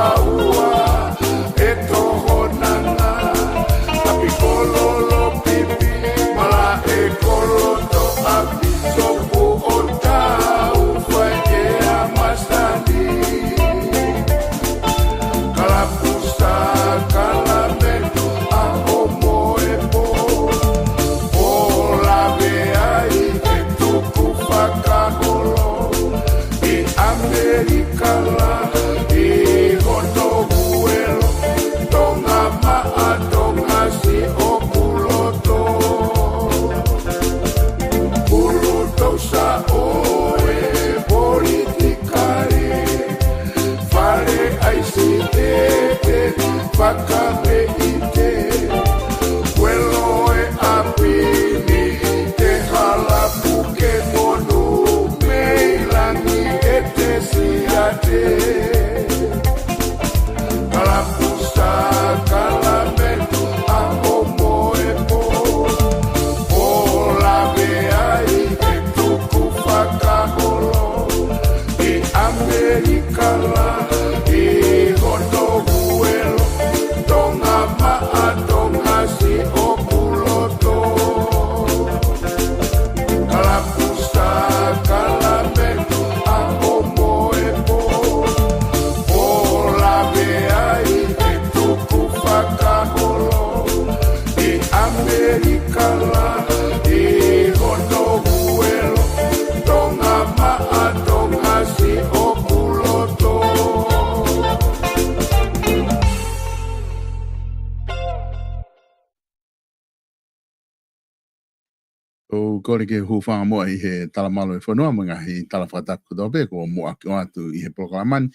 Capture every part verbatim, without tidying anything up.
Ua e tohonana, tapi kololo pipi, malaʻe koloto ʻapi, sopu ʻo tau fai ʻe a masani. Kalapu sākalamentu ʻa Homoepō, ʻo lave ai e tukufakaholo ʻi ʻAmelika lahi, hoto huelo, Tonga, Maʻa, Tonga, Siʻoku loto. Pulutousa ʻo e politikale, Fale ʻAisi ʻe te fakameʻite, kuelo e ʻapi ni te hala puke monu mei langi ʻe te siate. Kalapu sākalamentu ʻa Homoepō, ʻo lave ai e tukufakaholo ʻi ʻAmelika lahi, hoto huelo, Tonga, Maʻa, Tonga, Siʻoku loto. Kalapu sākalamentu ʻa Homoepō, ʻo lave ai e tukufakaholo ʻi ʻAmelika lahi, hoto huelo, Tonga, Maʻa, Tonga, Siʻoku loto. ʻOku ou kole ke u hūfanga muʻa ʻi he talamalu ʻa e fonua mo e ngaahi tala fakatapu kotoa pē kuo muʻaki ʻoatu ʻi he polokalama ni.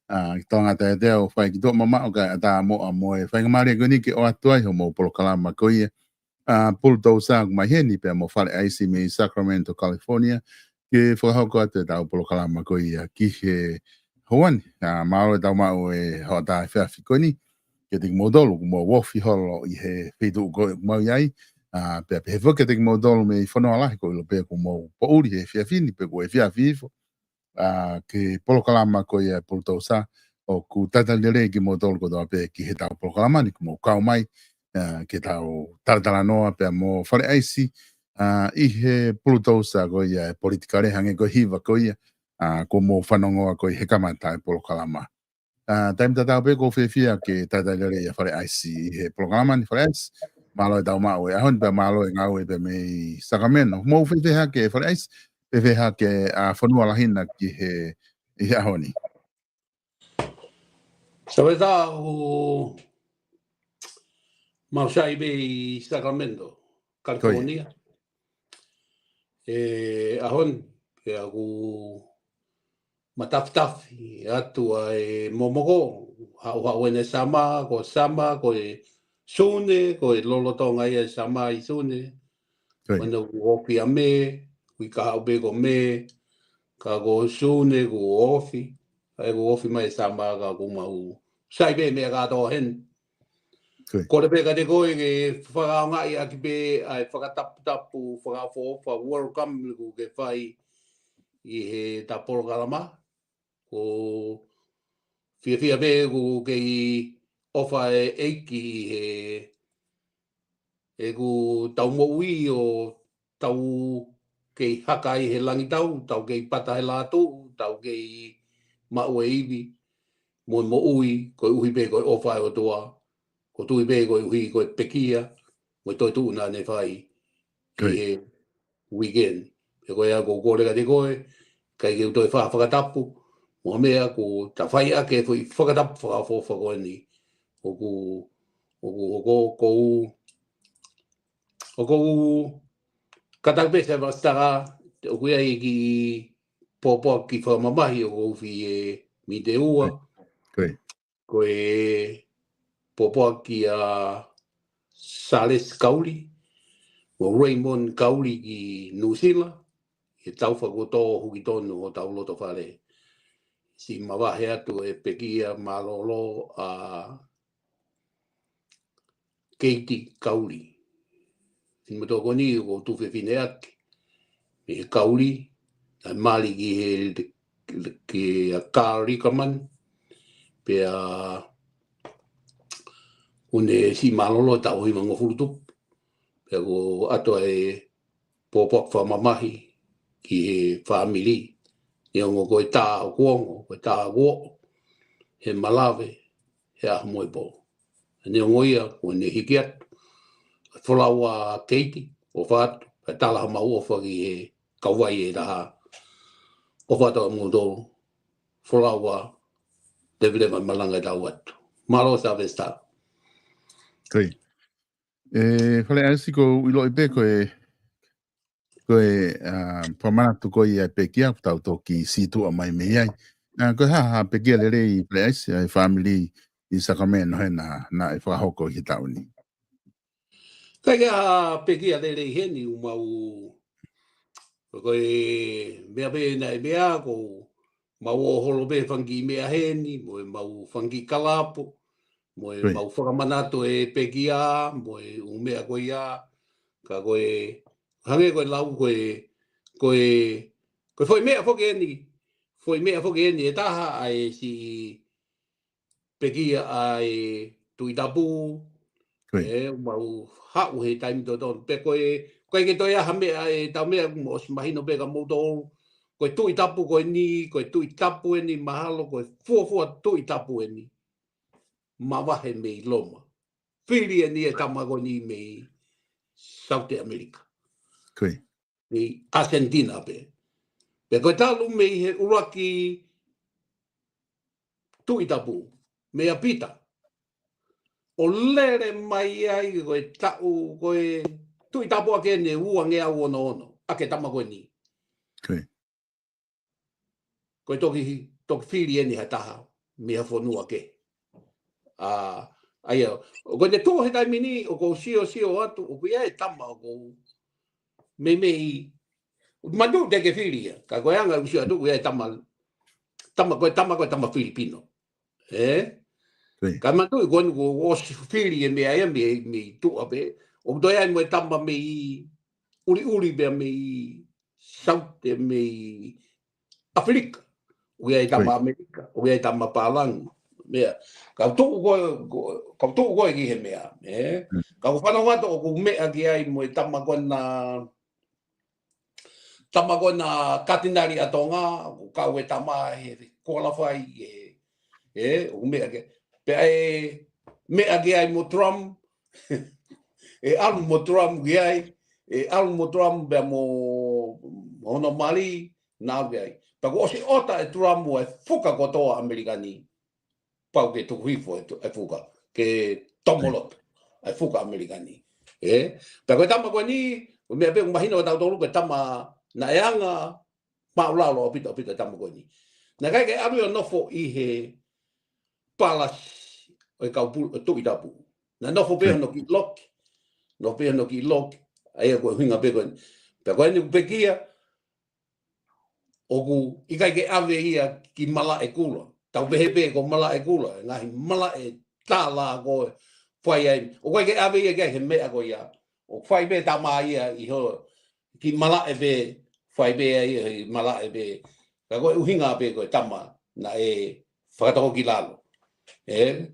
ʻA, ki he tangata ʻe te au fai ki tuʻa mamaʻo kae ʻatā muʻa mo e faingamālie ko eni ke ʻoatu ai hoʻomou polokalama ko ia, ʻa, Pulutousa ʻoku mai heni pea mo Fale ʻAisi mei Sacramento, California, ke fakahoko atu ʻetau polokalama ko ia ki he houa ni. ʻA, mālō e tau maʻu e hoʻatā efiafi ko eni kiate kimoutolu ʻoku mou ofi holo ʻi he feituʻu ko ē ʻoku mau ʻi ai. ʻA, pea pehē foki kiate kimoutolu mei fonua lahi, ʻoku ou ʻilo pē ʻoku mou poʻuli he efiafi ni pe ʻoku efiafi hifo, ʻa, ki he polokalama ko ia Pulutousa, ʻoku talitali lelei kimoutolu kotoa pē ki heʻetau polokalama ni kuo mou kau mai, ʻa, ke tau talatalanoa pea mo Fale ʻAisi, ʻa, ʻi he Pulutousa ko ia e politikale hangē ko e hiva ko ia, ʻa, kuo mou fanongoa ko ē he kamata e polokalama. ʻA, taimi tatau pē ʻoku ou fiefia ke talitali lelei ʻa Fale ʻAisi ʻi he polokalama ni. Fale ʻAisi, mālō e tau maʻu e ʻaho ni pea mālō e ngāue pē mei Sacramento. Mou fēfē hake Fale ʻAisi, fēfē hake ʻa fonua lahi na ki he, ʻi he ʻaho ni? Sāpate, ʻoku mau sai pē ʻi Sacramento, California. ʻE ʻaho ni, pea ʻoku matafitafi atu ʻa e momoko, haʻuhaʻu ʻene summer, ko e summer, ko e Sune, ko e lolotonga ia e summer ʻi Sune. Ko ia. Mana ʻoku ofi ʻa Mē, ʻoku ʻikai haʻu pē ko Mē, ka ko Sune ʻoku ofi, ʻa ia ʻoku ofi mai e summer ka ʻoku mau sai pē meʻa kātoa heni. Ko ia. Kole pē kiate koe ke fakaʻaongaʻi ʻaki pē ʻa e fakataputapu, fakaʻofoʻofa, welcome ʻoku ke fai ʻi heʻeta polokalama. ʻOku fiefia pē ʻoku kei ʻofa e ʻEiki ʻi he, ʻeku tau moʻui ʻo tau kei haka ʻi he langitau, tau kei pata he lātū, tau kei maʻu e ivi mo e moʻui, koeʻuhi pē ko e ʻofa e ʻOtua, ʻoku ou tui pē koeʻuhi ko e pekia mo e toetuʻu naʻa ne fai ʻi he weekend. Pea ko ia ʻoku ou kole kiate koe, ʻikai ke u toe fai ha fakatapu, mo e meʻa ʻoku ta fai ʻaki e foʻi fakatapu fakaʻofoʻofa ko eni. ʻOku, ʻoku, ʻoku, ʻoku ou, ʻoku ou kātaki pē ʻa e fakasitaka, ʻoku ʻi ai e kiʻi pōpoaki fakamamahi ʻoku ou fie mite ua. Ko ia. Ko e pōpoaki ʻa Sālesi Kauli mo Raymond Kauli ki Nuʻusila, he tau fakatō huki tonu hotau loto fale. Siʻi mavahe atu e pekia mālōlō ʻa Keiti Kauli. Finemotuʻa ko eni ʻoku ou tuofefine ʻaki. Mei he Kauli, naʻe mali ki he, ki a Carl Rickerman. Pea ʻoku ne siʻi mālōlō taʻu hivangofulu tupu. Pea ko e ʻato e pōpoaki fakamamahi ki he fāmili. Neongo ko e tā ʻoku ongo, ko e tā ʻoku oʻo, he malave, he ʻaho mo e pō. Neongo ia, ʻoku ne hiki atu e folau ʻa Keiti, ʻofa atu, kae tala haʻamau ʻofa ki he kauvai ʻe taha. ʻOfa atu ʻa moutolu, folau ʻa Leveleva Malanga ʻe tau atu. Mālō Sylvester. Ko ia. ʻE, Fale ʻAisi, ʻoku ou ʻiloʻi pē ko e, ko e, ʻa, fakamanatu ko ia e pekia ʻoku tau toki sītuʻa mai mei ai. ʻA, ko e hā ha pekia lelei, Fale ʻAisi, ʻa e fāmili ʻi Sacramento hena naʻe fakahoko ʻi he taʻu ni? ʻIkai ke ʻi ai ha pekia lelei heni, ʻoku mau, ko e meʻa pē naʻe meʻa, ʻoku mau ō holo pē fanga kiʻi meʻa heni, mo e mau fanga kiʻi kalapu, mo e Ko ia. mau fakamanatu e pekia, mo e ʻū meʻa ko ia, ka ko e, hangē ko e lau ko e, ko e, ko e foʻi meʻa foki eni, foʻi meʻa foki eni ʻe taha ʻa e siʻi pekia ʻa e Tuʻi Tapu, Ko ia. ʻe, ʻoku mau haʻu he taimi totonu. Pea ko e, ʻoku ʻikai ke toe ʻi ai ha meʻa ʻe tau meʻa, ʻoku mou ʻosi mahino pē kia moutolu. Ko e Tuʻi Tapu ko eni, ko e Tuʻi Tapu eni mahalo, ko e fuofua Tuʻi Tapu eni. Mavahe mei Loma. Fili eni e tama ko eni mei South America. Ko ia. Mei Argentina pē. Pea ko e talu mei he ʻuluaki Tuʻi Tapu, meia Pita. ʻO lele mai ai ko e taʻu, ko e Tuʻi Tapu ʻa ʻeni ʻe ua ngeau ono ono, ʻa e tama ko eni. Ko ia. Ko e toki, toki fili eni ha taha, mei ha fonua kehe. ʻA, ʻa ia, ʻoku ne tuʻu he taimi ni, ʻoku ou sio, sio atu, ʻoku ʻi ai e tama, ʻoku ou meimei, manatuʻi te ke fili ia. Ka ko e anga ʻeku sio atu, ʻoku ʻi ai e tama, tama ko e tama, ko e tama Filipino. ʻE? Ko ia. Ka manatuʻi ko eni kuo ʻosi fili e meʻa ia mei, mei tuʻa pē. ʻOku toe ʻi ai mo e tama mei ʻuliʻuli pea mei Saute, mei ʻAfilika. ʻOku ʻi ai e tama Ko ia. ʻAmelika, ʻoku ʻi ai e tama pālangi. Meʻa, kau tuʻu ko, ko, kau tuʻu ko e ki he meʻa, ʻe? Mm. Kau fanongo atu ʻoku meʻa ki ai mo e tama ko ena, tama ko ena Katinali ʻa Tonga, ʻoku kau e tama he qualify ʻe, ʻe, ʻoku meʻa ki, pea ʻe meʻa ki ai mo Trump, ʻe ʻalu mo Trump ki ai, ʻe ʻalu mo Trump pea mo, mo hono mali, naʻa ki ai. Pea kuo ʻosi ʻota ʻe Trump ʻa e fuka kotoa ʻAmelika ni. Pau ke tuku hifo e tu-, e fuka, ke tomo loto, e fuka ʻAmelika ni. ʻE? Pea ko e tama ko eni, ko e meʻa pē ʻoku mahino kia tautolu ko e tama naʻe anga māʻulalo ʻaupito, ʻaupito e tama ko eni. Naʻe ʻikai ke ʻalu ia ʻo nofo ʻi he palasi ʻo e kau pu-, ʻo e Tuʻi Tapu. Naʻe nofo pē Ko ia. hono kiʻi loki, nofo pē hono kiʻi loki, ʻa ia ko e ʻuhinga pē ko eni. Pea ko eni ʻoku pekia, ʻoku ʻikai ke ʻave ia ki Malaʻekula. Tau pehē pē ko Malaʻekula, e ngaahi malaʻe tala ko e fai ai. ʻOku ʻikai ke ʻave ia ki ai he meʻa ko ia. ʻOku fai pē tama ia ʻi ho, ki malaʻe pē, fai pē ai he malaʻe pē. Ka ko e ʻuhinga pē ko e tama naʻe fakatoko ki lalo. ʻE?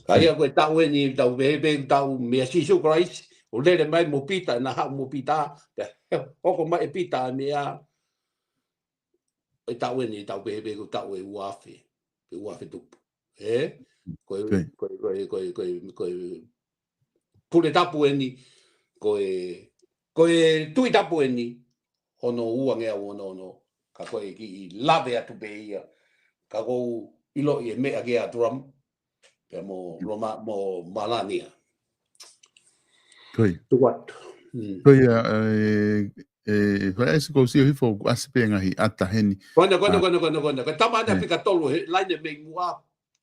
Ka ia ko e taʻu eni, tau pehē pē taʻu meia Sīsū Kalaisi, ʻo lele mai mo Pita, naʻe haʻu mo Pita, pea hoko mai ʻe Pita meia, e taʻu eni, tau pehē pē ko e taʻu ʻe ua afe, ʻe ua afe tupu. ʻE? Ko e, Ko ia. ko e, ko e, ko e, ko e, ko e pule tapu eni, ko e, ko e Tuʻi Tapu eni, hono ua ngeau ono ono, ka ko e kiʻi lave atu pē ia, ka ʻoku ou ʻiloʻi e meʻa ki ai ʻa Trump, pea mo Loma, mo Malania. Ko ia. Tuku atu. Mm. Ko ia, ʻe, ʻe, Fale ʻAisi, ʻoku ou sio hifo ʻoku ʻasi pē ngaahi ʻata heni. Ko ena, ko ena, ʻA. ko ena, ko ena, ko ena. Ko e tama ena ʻE. fika tolu, he laine mei muʻa,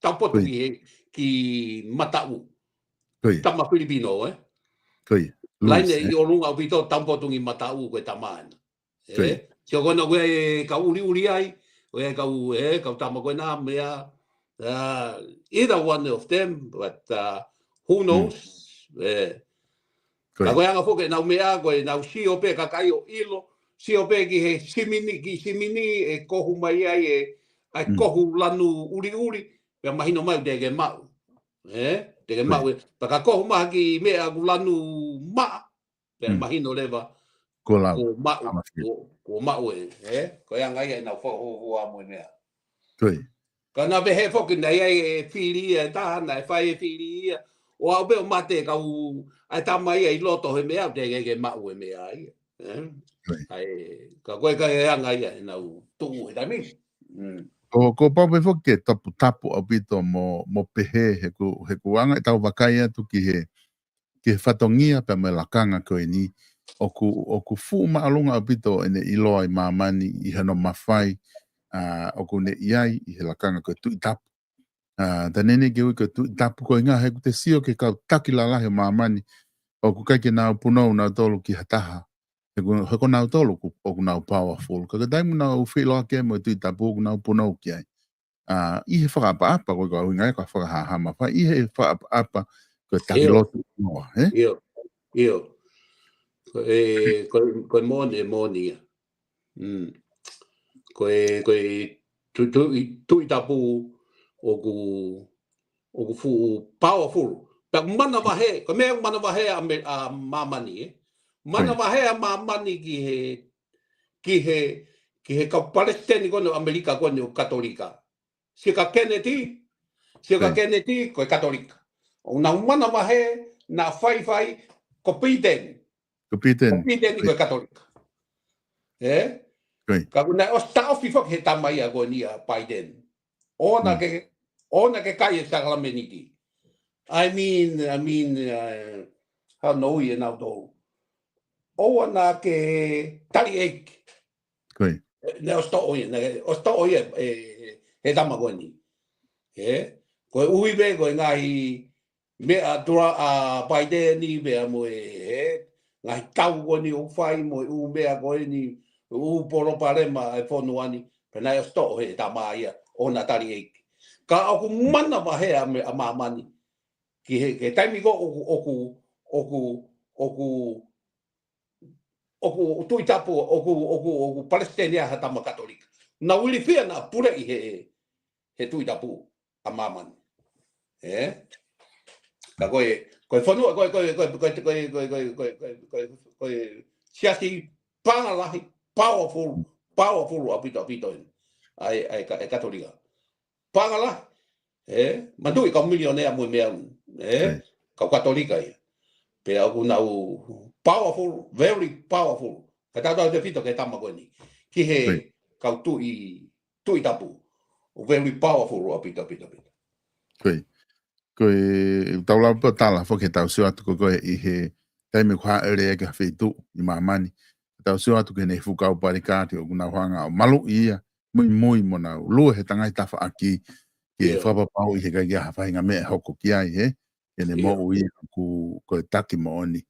taupotu Ko ia. ki he, ki Mataʻu. Ko ia. Tama Filipino, ʻe? Ko ia. Laine Luis, ʻi ʻe? ʻolunga ʻaupito, taupotu ki Mataʻu ko e tama ena. Ko ia. ʻE? Sio ko ena ko e kau ʻuliʻuli ai, ko e kau, ʻe, kau tama ko ena meia, uh, either one of them, but, uh, who Mm. knows? ʻE. Ko Ka ia. ko e anga foki ʻenau meʻa, ko ʻenau sio pē kakai ʻo ʻilo, sio pē ki he simini, ki simini ʻe kohu mai ai e, ʻa e Mm. kohu lanu ʻuliʻuli, pea mahino mai ʻoku teʻeki ke maʻu. Ē? Teʻeki ke maʻu ē. Pea ka kohu mai ha kiʻi meʻa ʻoku lanu maʻa, pea mahino leva kuo lau. Kuo maʻu, kuo maʻu ē. Ē? Ko e anga ia ʻenau fakahoa mo e meʻa. Ka naʻe pehē foki naʻe ʻi ai e fili ia ʻe taha, naʻe fai e fili ia. ʻO aʻu pē ʻo mate e kau ʻa e tama ia ʻi loto he meʻa, ʻoku teʻeki ke maʻu e meʻa ia. Ē? ʻAi, ka ko e anga ia ʻenau tuʻu he taimi. Ko, ko pau pē foki ke taputapu ʻaupito mo, mo pehē he ʻoku, he ʻoku anga ʻetau vakai atu ki he, ki he fatongia pea mo e lakanga ko eni. ʻOku, ʻoku fuʻu māʻolunga ʻaupito ʻene ʻiloa ʻi māmani ʻi hano mafai, ʻa, ʻoku ne ʻi ai ʻi he lakanga ko e Tuʻi Tapu. ʻA, tā neʻineʻi ke ui ko e Tuʻi Tapu ko e ʻuhinga he ʻoku te sio ki he kau taki lalahi ʻo māmani, ʻoku ʻikai ke nau punou nautolu ki ha taha. He ko, he ko nautolu ʻoku, ʻoku nau powerful. Ka ko e taimi ʻoku nau feʻiloaki ai mo e Tuʻi Tapu ʻoku nau punou ki ai. ʻA, ʻi he fakaʻapaʻapa, ko e ʻuhinga ia ko e fakahāhā mafai, ʻi he fakaʻapaʻapa ko e taki lotu noa, ē? ʻIo, ʻio. Ko e, ko e, ko e moʻoni, moʻoni ia. Ko e, ko e tu, tu, Tuʻi Tapu ʻoku, ʻoku fuʻu powerful. Pea ʻoku manavahē, ko e meʻa ʻoku manavahē ʻa, ʻa māmani, ē? Manavahē ʻa māmani ki he, ki he, ki he kau palesiteni ko eni ʻo ʻAmelika ko eni ʻoku Katolika. Sio kia Kennedy, sio kia Kennedy, ko e Katolika. ʻOku nau manavahē, naʻa faifai, ko Pīteni. Ko Pīteni. Ko Pīteni ko e Katolika. Ē? Ka ʻoku nau ʻosi taʻofi foki he tama ia ko eni ʻa Biden. ʻOua naʻa ke, ʻoua naʻa ke kai e sākalameniti. I mean, I mean, uh, how know you now though. ʻOua naʻa ke tali ʻeiki. Naʻe ʻosi toʻo ia, naʻe ʻosi toʻo ia, ē, he tama ko eni. Ē? Ko e ʻuhi pē, ko e ngaahi meʻa ʻa Trump, ʻa Biden ni, meʻa mo e, ē, ngaahi tau ko eni ʻoku fai mo e ʻū meʻa ko eni, ʻū palopalema ʻa e fonua ni, pea naʻe ʻosi toʻo he tama ia, ʻoua naʻa tali ʻeiki. Ka ʻoku manavahē ʻa me, ʻa māmani. Ki he, ki he taimi ko ē ʻoku, ʻoku, ʻoku, ʻoku, ʻoku Tuʻi Tapu, ʻoku, ʻoku, ʻoku palesiteni ʻa ha tama Katolika. Naʻa nau ilifia naʻa puleʻi he, he Tuʻi Tapu ʻa māmani. Ē? Ka ko e, ko e fonua, ko e, ko e, ko e siasi paʻanga lahi, powerful, powerful ʻaupito, ʻaupito eni. ʻA e, ʻa e ka, e Katolika. Paʻanga lahi. Ē? Manatuʻi kau milionea mo e meʻa. Ē? Kau Katolika ia. Pea ʻoku nau powerful, very powerful. Ka tautau tefito ki he tama ko eni. Ki he kau Tuʻi, Tuʻi Tapu. ʻOku very powerful ʻaupito, ʻaupito, ʻaupito. Ko e, tau lau pē ʻo tala foki he tau sio atu ko ē ʻi he taimi ʻoku hāʻele ai ki ha feituʻu ʻi māmani. Tau sio atu ki heʻene fuʻu kau palikati ʻoku nau hanga ʻo maluʻi ia, muimui mo nau lue he tangai tafaʻaki, ke fakapapauʻi he ʻikai ke ʻi ai ha faʻahinga meʻa ʻe hoko ki ai, ē? Ke ne moʻui ʻoku ko e taki moʻoni.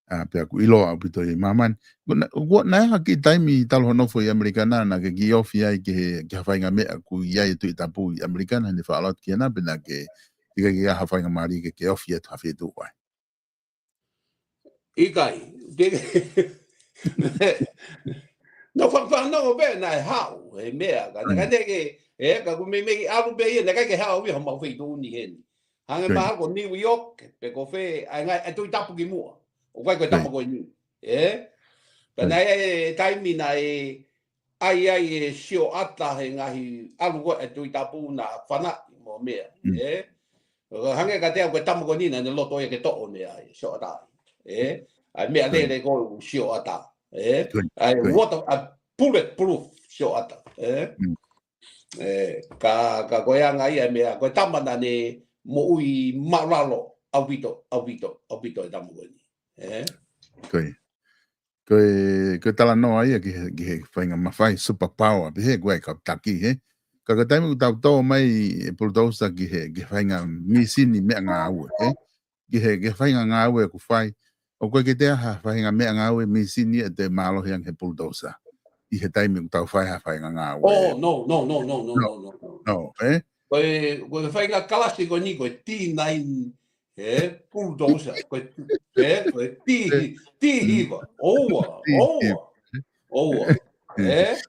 ʻA, pea ʻoku ʻiloa ʻaupito ʻi māmani. Ko na, ko naʻe ʻi ai ha kiʻi taimi talu hoʻo nofo ʻi ʻAmelika na, naʻa ke kiʻi ofi ai ki he, ki ha faʻahinga meʻa ʻoku ʻi ai e Tuʻi Tapu ʻi ʻAmelika na, ne faʻa ʻalu atu ki hena, pe naʻa ke, ʻikai ke ʻi ai ha faʻahinga mālie ke ke ofi atu ha feituʻu ai. ʻIkai. Te, naʻa ku fakafano pē naʻe haʻu e meʻa, ka naʻe ʻikai ke, ē, ka ʻoku meimei ʻalu pē ia, naʻe ʻikai ke haʻu ia homau feituʻu ni heni. Hangē mahalo ko New York, pe ko fē, ʻa e ngaahi, ʻa e Tuʻi Tapu ki muʻa. ʻOku ʻikai ko e tama ko eni. Ē? Pea naʻe ʻi ai e taimi naʻe ʻai ai e sioʻata he ngaahi ʻalu ko ē ʻa e Tuʻi Tapu naʻa fanaʻi mo meʻa. Ē? Hangē kiate au ko e tama ko eni naʻa ne loto ia ke toʻo meʻa ai, sioʻata ai. Ē? ʻA e meʻalele ko e sioʻata. Ē? ʻA e water, ʻa e bulletproof sioʻata. Ē? Ē, ka, ka ko e anga ia e meʻa, ko e tama naʻa ne moʻui māʻulalo ʻaupito, ʻaupito, ʻaupito e tama ko eni. Ē? Ko e, ko e, ko e talanoa ia ki he, ki he faʻahinga mafai superpower, pehē ko e kau taki, ē? Ka ko e taimi ʻoku tau tō mai e pulutousa ki he, ki he faʻahinga mīsini meʻangāue, ē? Ki he, ki he faʻahinga ngāue ʻoku fai. ʻOku ʻikai ke toe ʻi ai ha faʻahinga meʻangāue mīsini ʻe toe mālohi ange he pulutousa. ʻI he taimi ʻoku tau fai ha faʻahinga ngāue. Oh, no, no, no, no, no, no, no, no. No, ē? Ko e, ko e faʻahinga kalasi ko eni, ko e T nine, ē, pulutousa, ko e, ē, ko e T, T hiva. ʻOua, ʻoua, ʻoua. Ē?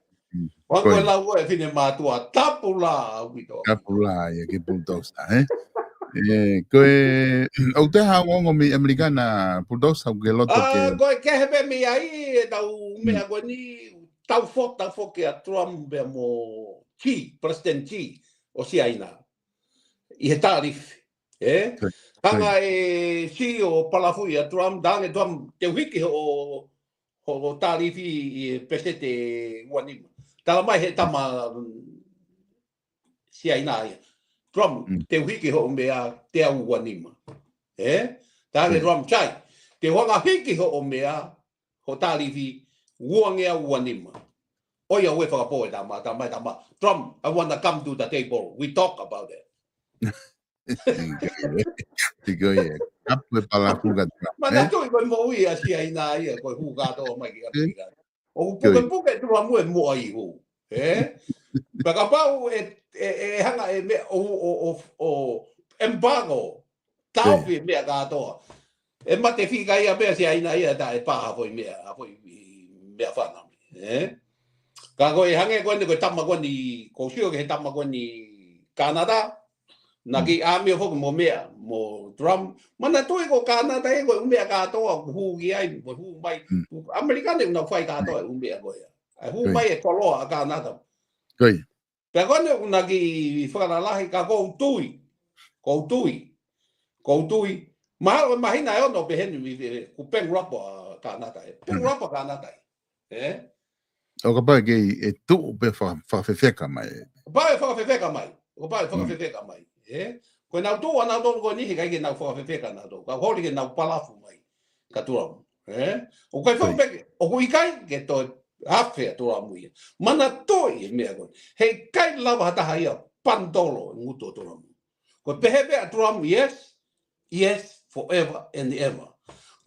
Ko e lau ko e fine mātuʻa, tapu lā ʻaupito. Tapu lā ia ki he Bulldozer, ē? ʻE, ko e, ʻoku toe ha ongoongo mei ʻAmelika na Bulldozer, ʻoku ke loto ke... Ko e kehe pē mei ai ʻetau meʻa ko eni, tau fo, tau foki ʻa Trump pea mo Xi, Palesiteni Xi ʻo Siaina ʻi he talifi, ē? Hanga ʻe Xi ʻo palafuʻi ʻa Trump, talaange Trump, te u hiki hoʻo, hoʻo talifi ʻi he peseti ʻe ua nima. Talamai he tama Siaina ia, Trump, te u hiki hoʻo meʻa teau ua nima. Ē? Talaange Trump, Xi, te u hanga hiki hoʻo meʻa, hoʻo talifi, uangeau ua nima. ʻOiauē, fakapō e tama, tama, tama. Trump, I wanna come to the table. We talk about it. Tiko ia. Kapu e palafu ka Trump, ē? Manatuʻi ko e moʻui ʻa Siaina ia, ko e hū kātoa mai ki ʻAmelika. ʻOku pukepuke Trump e moʻa ʻi hū. Ē? Pea kapau ʻe, ʻe, ʻe hanga ʻe meʻa ʻo, ʻo, ʻo, ʻo embargo, taofi e meʻa kātoa, ʻe mate fika ia meʻa Siaina ia, taʻe pā ha foʻi meʻa, ha foʻi meʻa fānau. Ē? Ka ko e hangē ko eni ko e tama ko eni, ʻoku ou sio ki he tama ko eni Kanata, naʻe kei ʻāmio foki mo meʻa, mo Trump. Manatuʻi ko Kanata ē, ko e ʻū meʻa kātoa ʻoku hū ki ai, ko e hū mai. ʻAmelika ni ʻoku nau fai kātoa e ʻū meʻa ko ia. ʻA e hū mai e koloa ʻa Kanata. Pea ko eni ʻoku na kei fakalalahi, ka ʻoku ou tui. ʻOku ou tui. ʻOku ou tui. Mahalo ko e māhina ʻe ono pē heni, ʻoku bankrupt ʻa Kanata ē. Bankrupt ʻa Kanata ē. Ē? ʻO kapau ʻe kei tuʻu pē fa-, fakafefeka mai. Kapau ʻe fakafefeka mai. ʻO kapau ʻe fakafefeka mai. Ē? Ko ʻenau tuʻu ʻanautolu ko eni heʻikai ke nau fakafefeka nautolu. Ka holi ke nau palafu mai kia Trump. Ē? ʻOku ʻikai fakapeke, ʻoku ʻikai ke toe afe ʻa Trump ia. Manatuʻi e meʻa ko ē. Heʻikai lava ha taha ia panitolo e ngutu ʻo Trump. Ko e pehē pē ʻa Trump, yes, yes, forever and ever.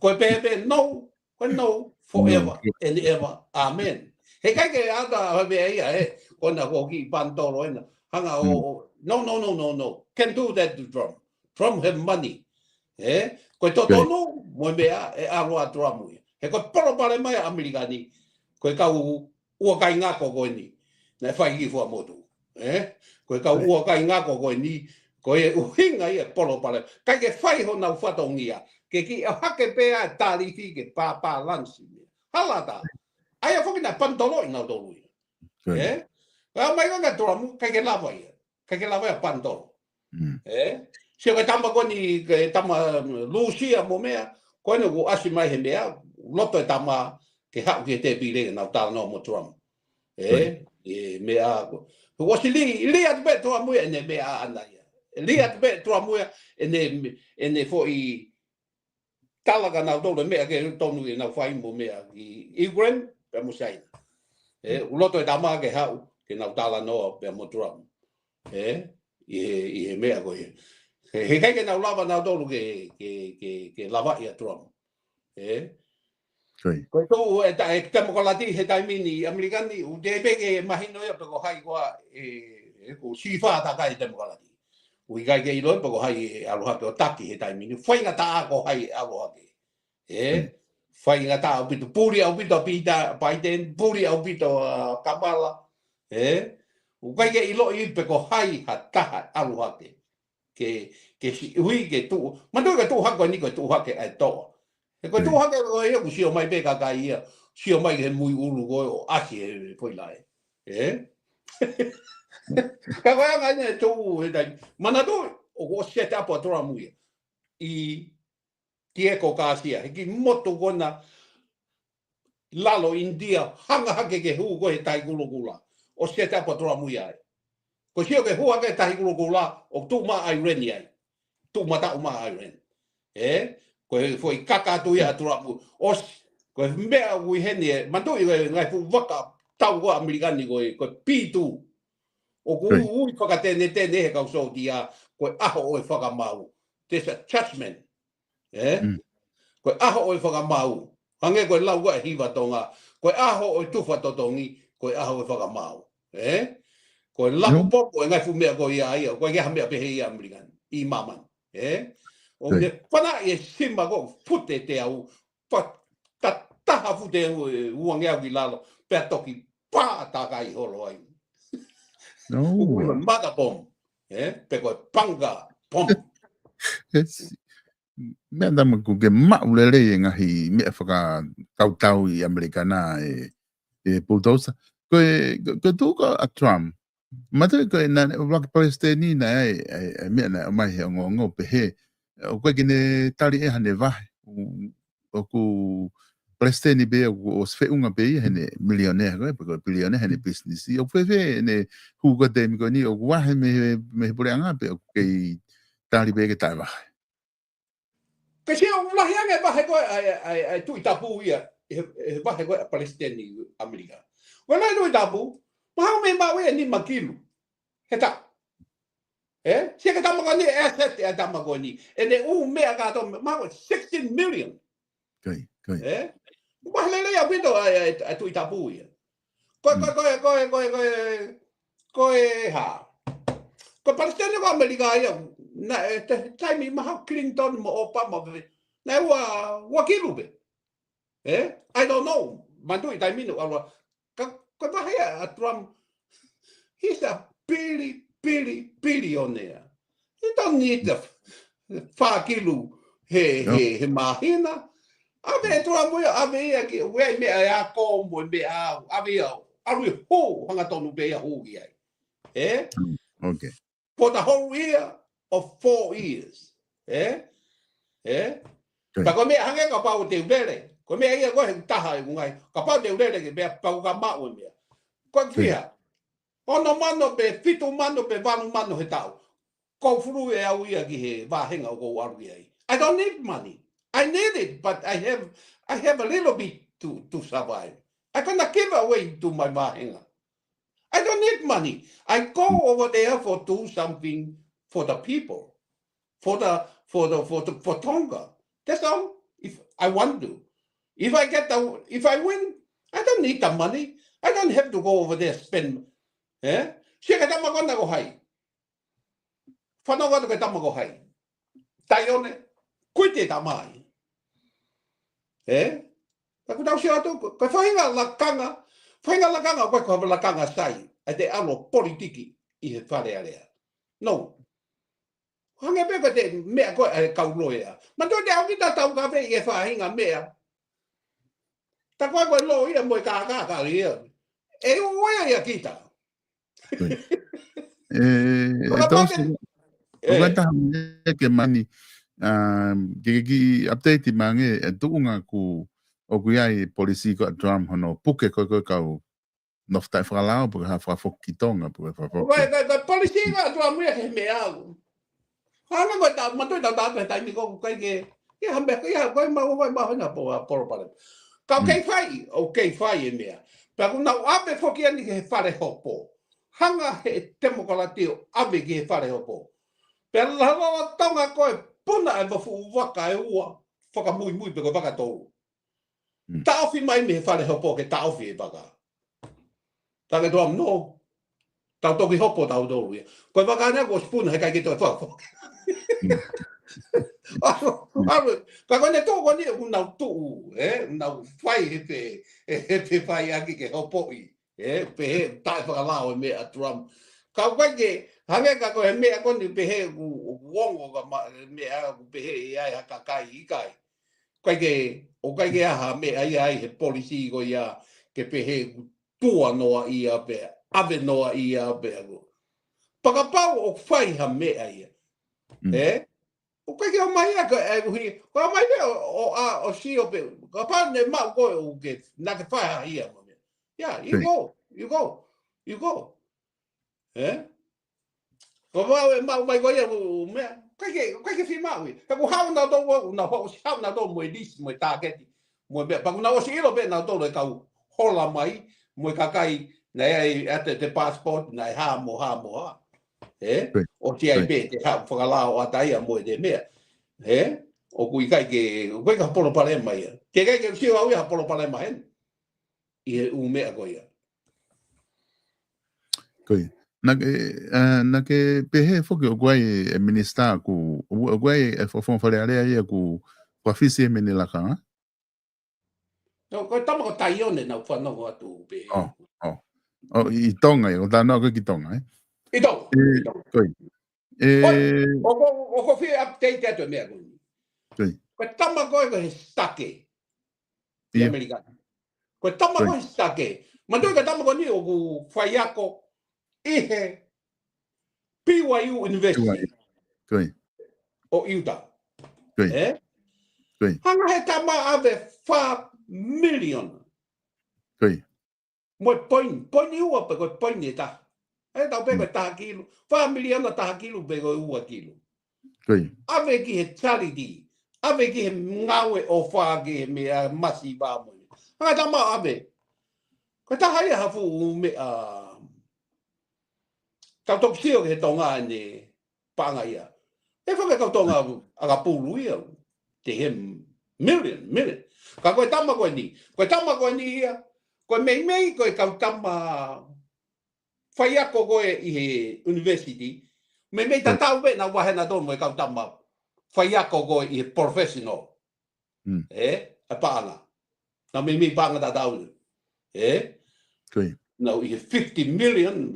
Ko e pehē pē no, ko e no, forever and ever. Amen. Heʻikai ke ʻata ha meʻa ia, ē, ko ena ko e kiʻi panitolo ena. Hanga ʻo, ʻo, no, no, no, no, no. Can't do that to Trump. Trump have money. Ē? Ko e totonu mo e meʻa ʻe ʻalu ʻa Trump ia. He ko e palopalema ia ʻAmelika ni, ko e kau ʻuakai ngako ko eni naʻe fai ki Fuaʻamotu. Ē? Ko e kau ʻuakai ngako ko eni, ko e ʻuhinga ia e palopalema. ʻIkai ke fai honau fatongia, ke kiʻi ʻohake pē ʻa e talifi ke pāpālanisi. Hala ʻatā. ʻA ia foki naʻe panitoloʻi nautolu ia. Ē? Ka mai ka Trump, ʻikai ke lava ia. ʻIkai ke lava ia panitolo. Ē? Sio ki he tama ko eni, ki he tama Lūsia mo meʻa, ko ena ʻoku ʻasi mai he meʻa, loto e tama ke haʻu ki he tēpile ke nau talanoa mo Trump. Ē? ʻE meʻa ko. ʻOsi lī, lī atu pē Trump ia ʻene meʻa ʻaʻana ia. Lī atu pē Trump ia ʻene, ʻene foʻi tala kia nautolu e meʻa ke tonu ke nau fai mo meʻa ki Ukraine, pea mo Siaina. Ē, ʻoku loto e tama ke haʻu, ke nau talanoa pea mo Trump. Ē, ʻi he, ʻi he meʻa ko ia. He, heʻikai ke nau lava nautolu ke, ke, ke, ke lavaʻi ʻa Trump. Ē? Ko e tuʻu e ta-, e temokalati he taimi ni ʻAmelika ni, ʻoku teʻeki ke mahino ia pe ko hai koā ʻe, ʻe, ʻoku sīfā takai e temokalati. ʻOku ʻikai ke ʻilo pe ko hai ʻe ʻalu hake ʻo taki he taimi ni. Faingataʻa ko hai ʻe ʻalu hake. Ē? Faingataʻa ʻaupito, puli ʻaupito ʻa Pita, Biden, puli ʻaupito ʻa Kamala. Ē? ʻOku ʻikai ke ʻiloʻi pe ko hai ha taha ʻalu hake. Ke, ke si-, ui ke tuʻu. Manatuʻi ke tuʻu hake ko eni ko e tuʻu hake ʻa e toa. He ko e tuʻu hake ko ia ʻoku sio mai pē kakai ia. Sio mai ki he muiʻulu ko ē ʻo ʻasi he foʻi laʻe. Ē? Ka ko e anga ʻeni e tuʻu he taimi. Manatuʻi, ʻoku ʻosi set up ʻa Trump ia. ʻI Diego Garcia, he kiʻi motu ko ena lalo ʻInitia, hanga hake ke hū ko ē he Tahi Kulokula. ʻOsi set up ʻa Trump ia ai. Ko e sio ke hū hake he Tahi Kulokula, ʻoku tuʻu mai ʻa Iran ai. Tuʻu mataʻu mai ʻa Iran. Ē? Ko e foʻi kaka atu ia ʻa Trump. ʻOsi, ko e meʻa ʻoku ʻi heni ē, manatuʻi ko e ngaahi fuʻu vaka tau ko ē ʻAmelika ni ko e, ko e P two. ʻOku ui fakatenetene he kau sōtia, ko e ʻaho ʻo e fakamaau. There's a judgment. Ē? Ko e ʻaho ʻo e fakamaau. Hangē ko e lau ʻa e hiva Tonga. Ko e ʻaho ʻo e tufa totongi, ko e ʻaho ʻo e fakamaau. Ē? Ko e lapu popo e ngaahi fuʻu meʻa ko ia ia, ko e ʻikai ha meʻa pehē ia ʻAmelika ni, ʻi māmani. Ē? ʻO ne fanaʻi e sima ko ē fute teau, fa-, ta-, taha fute ʻe uangeau ki lalo, pea toki pā takai holo ai. No. Ko e mother bomb, ē? Pe ko e bunker bomb. Yes. Meʻa tama ku ke maʻu lelei e ngaahi meʻa fakakautau ʻi ʻAmelika na e, e Bulldozer. Ko e, ko e tuʻu ko ē ʻa Trump. Mate ko e na, ʻuluaki palesiteni na ai, ai, ai meʻa na mai he ongoongo pehē. ʻOku ʻikai ke ne tali ʻe ia haʻane vahe. ʻOku palesiteni pē ʻoku ʻosi feʻunga pē ia heʻene milionea ko ē, pe ko e pilionea heʻene pisinisi. ʻOku fēfē ʻene hū ko ē taimi ko eni, ʻoku vahe mei he, mei he puleʻanga pe ʻoku kei tali pē ke taʻevahe. Ke sio lahi ange vahe ko ē, ʻa e, ʻa e, ʻa e Tuʻi Tapu ia, he, he vahe ko ē ʻa palesiteni ʻAmelika. Ko e Tuʻi Tapu, mahalo mei maʻu ia ʻe nima kilu he taʻu. Ē? Sio ki he tama ko eni, asset ʻa e tama ko eni. ʻEne ʻū meʻa kātoa, mahalo sixteen million. Kai, kai. Ē? Vahe lelei ʻaupito ʻa e, ʻa e, ʻa e Tuʻi Tapu ia. Ko e, ko e, ko e, ko e, ko e, ko e, ko e hā. Ko e palesiteni ko ē ʻAmelika ia, na, e, te, taimi mahalo Clinton mo Obama, pe, na ua, ua kilu pē. Ē? I don't know. Manatuʻi taimi ni, ua, ua. Ka, ko e vahe ʻa Trump, he's a billi-, billi-, billionaire. He don't need the f-, fā kilu he, No. he, he māhina. ʻAve e Trump ia, ʻave ia ki, ʻoku ʻi ai meʻa ʻe ako mo e meʻa, ʻave ia, ʻalu ia hū, hangatonu pē ia hū ki ai. Ē? Okay. For the whole year of four years. Ē? Ē? Kai. Ka ko e meʻa hangē kapau te u lele. Ko e meʻa ia ko ē he taha e kungai. Kapau te u lele ke meʻa pau ka maʻu e meʻa. Ko e fiha. Ono mano pe fitu mano pe valu mano he taʻu. Ko e fulu ʻe au ia ki he vāhenga ʻoku ou ʻalu ki ai. I don't need money. I need it, but I have, I have a little bit to, to survive. I cannot give away to my vāhenga. I don't need money. I go over there for do something for the people, for the, for the, for the, for Tonga. That's all. If I want to, if I get the, if I win, I don't need the money. I don't have to go over there spend. Eh? Sio ki he tama ko ena ko hai. Fanongo atu ki he tama ko hai. Taione, kuiti e tama ai. Eh? Ka ʻoku tau sio atu, ko, ko e faʻahinga lakanga, faʻahinga lakanga, ko e, ko e lakanga sai, ʻa e te ʻalu ʻo politiki ʻi he Fale Alea. No. Hangē pē ko e te meʻa ko ē ʻa e kau loea. Manatuʻi te ʻalu kita ʻo taukaveʻi e faʻahinga meʻa. Tā ko ē ko e loea mo e kākā ka ia. ʻE ʻuea ia kita. Eh, Ko e e tau pake-, si-, ʻoku eh, taha mai ke mani, um, ke, ke kiʻi update mai ange, e tuʻunga ʻoku, ʻoku ʻi ai e polisi ko ē ʻa Trump hono puke ko ē ko e kau nofo taʻefakalao, pe ko e hā, fakafoki ki Tonga, pe ko e fakafoki. Ko e, ko e, ko e polisi ko ē ʻa Trump ia he meʻa au. Hanga ko e ta, manatuʻi tau tau he taimi ko ē ʻoku ʻikai ke, ia ha meʻa, ia ko e mau, ko e mau hena po, a, polopale. Ka ʻoku kei fai, ʻoku kei fai e meʻa. Pea ʻoku nau ʻave foki eni ki he fale hopo. Hanga he temokalati ʻo ʻave ki he fale hopo. Pea lolotonga ko e puna e vafu vaka ʻe ua, fakamuimui pe ko e vaka tolu. Mm. Taʻofi mai mei he fale hopo ke taʻofi e vaka. Ka ke toa no. Tau toki hopo tau tolu ia. Ko e vaka ena kuo ʻosi puna he ʻikai ke toe fakafoki. Mm. ʻAlu, ʻalu, ka ko ʻene tuʻu ko eni ʻoku nau tuʻu, eh, nau fai he pe, he pe fai ʻaki ke hopoʻi. Eh, pehē taʻefakalao e meʻa ʻa Trump. Ka ʻoku ʻikai ke, hangē ka ko e meʻa ko eni pehē ʻoku, ʻoku ongo ka ma, meʻa ʻoku pehē ʻe ʻi ai ha kakai ʻikai. ʻIkai ke, ʻoku ʻikai ke ʻi ai ha meʻa ia ai he polisi ko ia ke pehē ʻoku tuʻa noa ia pe, ʻave noa ia pe ʻoku. Pea kapau ʻoku fai ha meʻa ia. Mm. Eh? ʻOku ʻikai ke ʻomai ia ka, eh, uhi, ko e ʻomai pē ʻo, ʻo, a, ʻo sio pē, kapau ne maʻu ko ē ʻoku ke, naʻa ke fai ha ia mo meʻa. Yeah, you go, you go, you go. Eh? Ko mau e maʻu mai ko ia ʻo meʻa, ʻikai ke, ʻikai ke fiemaʻu ia. He ʻoku haʻu nautolu, ʻoku nau haʻu, haʻu nautolu mo e lisi, mo e tāketi, mo e meʻa. Pea ʻoku nau ʻosi ʻilo pē nautolu e kau hola mai, mo e kakai, naʻe ʻi ai ʻa e te passport, naʻe hā mo hā mo hā. Eh? Right. ʻOsi ʻi ai pē te haʻu fakalao ʻa taia mo e te meʻa. Eh? ʻOku ʻikai ke, ʻoku ʻikai ke ha palopalema ia. Ke ʻikai ke sio au ia ha palopalema heni. ʻI he ʻū meʻa ko ia. Ko ia. Naʻa ke, eh, naʻa ke pehē foki ʻoku ʻi ai e minisitā ʻoku, ʻoku, ʻoku ʻi ai e fo-, fo-, Fale Alea ia ʻoku fakafisi e mene lakanga. No, ko e tama ko Taione naʻá ku fanongo atu pē. Oh, oh. Oh, ʻi Tonga, ʻi, ʻo tano ko ki Tonga, eh? ʻI Tonga, Eh, ʻi Tonga. Ko ia. Oi, Eh, ʻoku, ʻoku fie update atu e meʻa ko eni. Ko ia. Ko e tama ko ē ko e sitake ʻi Ia. Amerika. Ko e tama Ko ko ia. ē sitake. Manatuʻi ko e tama ko eni ʻoku faiako ʻi he B Y U University Ko ia. ʻo Utah. Ko ia. Eh? Ko ia. Hanga he tama ʻo ʻave fā miliona. Ko ia. Mo e poini, poini ua pe ko e poini ʻe taha. ʻE tau pē ko e taha kilu. Fā miliona taha kilu pe ko e ua kilu. Ko ia. ʻAve ki he charity. ʻAve ki he ngāue ʻofa ki he meʻa masiva mo ia. Hanga tama ʻo ʻave. Ko e taha ia ha fuʻu meʻa. Tau toki sio ki he Tonga ʻene paʻanga ia. ʻE faka kau Tonga ʻakapulu ia. Te he million, million. Ka ko e tama ko eni. Ko e tama ko eni ia. Ko e meimei ko e kau tama faiako ko ē ʻi he university. Meimei tatau pē naʻa vahe na tonu e kau tama faiako ko ē ʻi he professional. Mm. Eh, e paʻanga. Naʻa meimei paʻanga tatau ni. Eh? Ko ia. Naʻa ʻi he fifty million,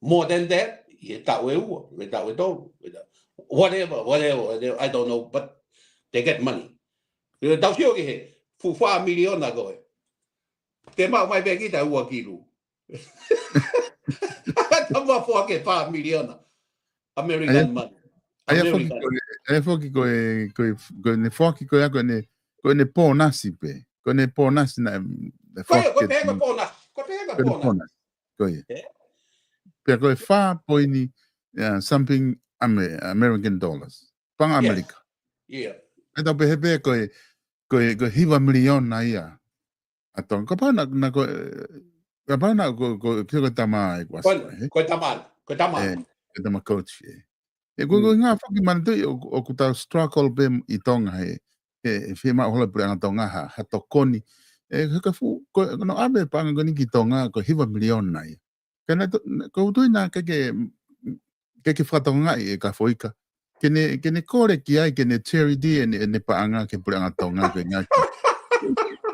more than that, ʻi he taʻu ʻe ua, ʻi he taʻu ʻe tolu, ʻi he taʻu, whatever, whatever, whatever, I don't know, but they get money. ʻE tau sio ki he fuʻu fā miliona ko ē. Te mau mai pē kita ua kilu. Tama foaki e fā miliona. American money. ʻA ia foki American. ko e, ʻa ia foki ko e, ko e, ko ʻene foaki ko ia ko ʻene, ko ʻene pōnasi pē. Ko ʻene pōnasi naʻe, naʻe Ko ia, foaki ko ke pē ko pōnasi. Ko pē ko ko ʻene pōnasi. pōnasi. Ko ia. Eh? Pea ko e fā poini, uh, something Ame-, American dollars. Paʻanga Yes. Amerika. Yeah. ʻE tau pehē pē ko e, ko e, ko e hiva miliona ia. ʻA Tonga. Kapau naʻa, naʻa ko, kapau naʻa ko, ko, ko, ko e tama ʻe kuasi, Ko, eh? ko e tama, ko e tama. Eh, ko e tama coach, eh. ʻE ko, ko e ngaahi foki manatuʻi ʻoku, ʻoku tau struggle pē ʻi Tonga he, he, he fiemaʻu holo e puleʻanga Tonga ha, ha tokoni. ʻE, he ka fuʻu, ko, ko hono ʻave paʻanga ko eni ki Tonga, ko e hiva miliona ia. Ka naʻe to-, naʻe, ko u tui naʻe ʻikai ke, ʻikai ke fakatokangaʻi ʻe Kafoika. Ke ne, ke ne kole ki ai, ke ne charity ʻene, ʻene paʻanga ki he puleʻanga Tonga, ke ngaki.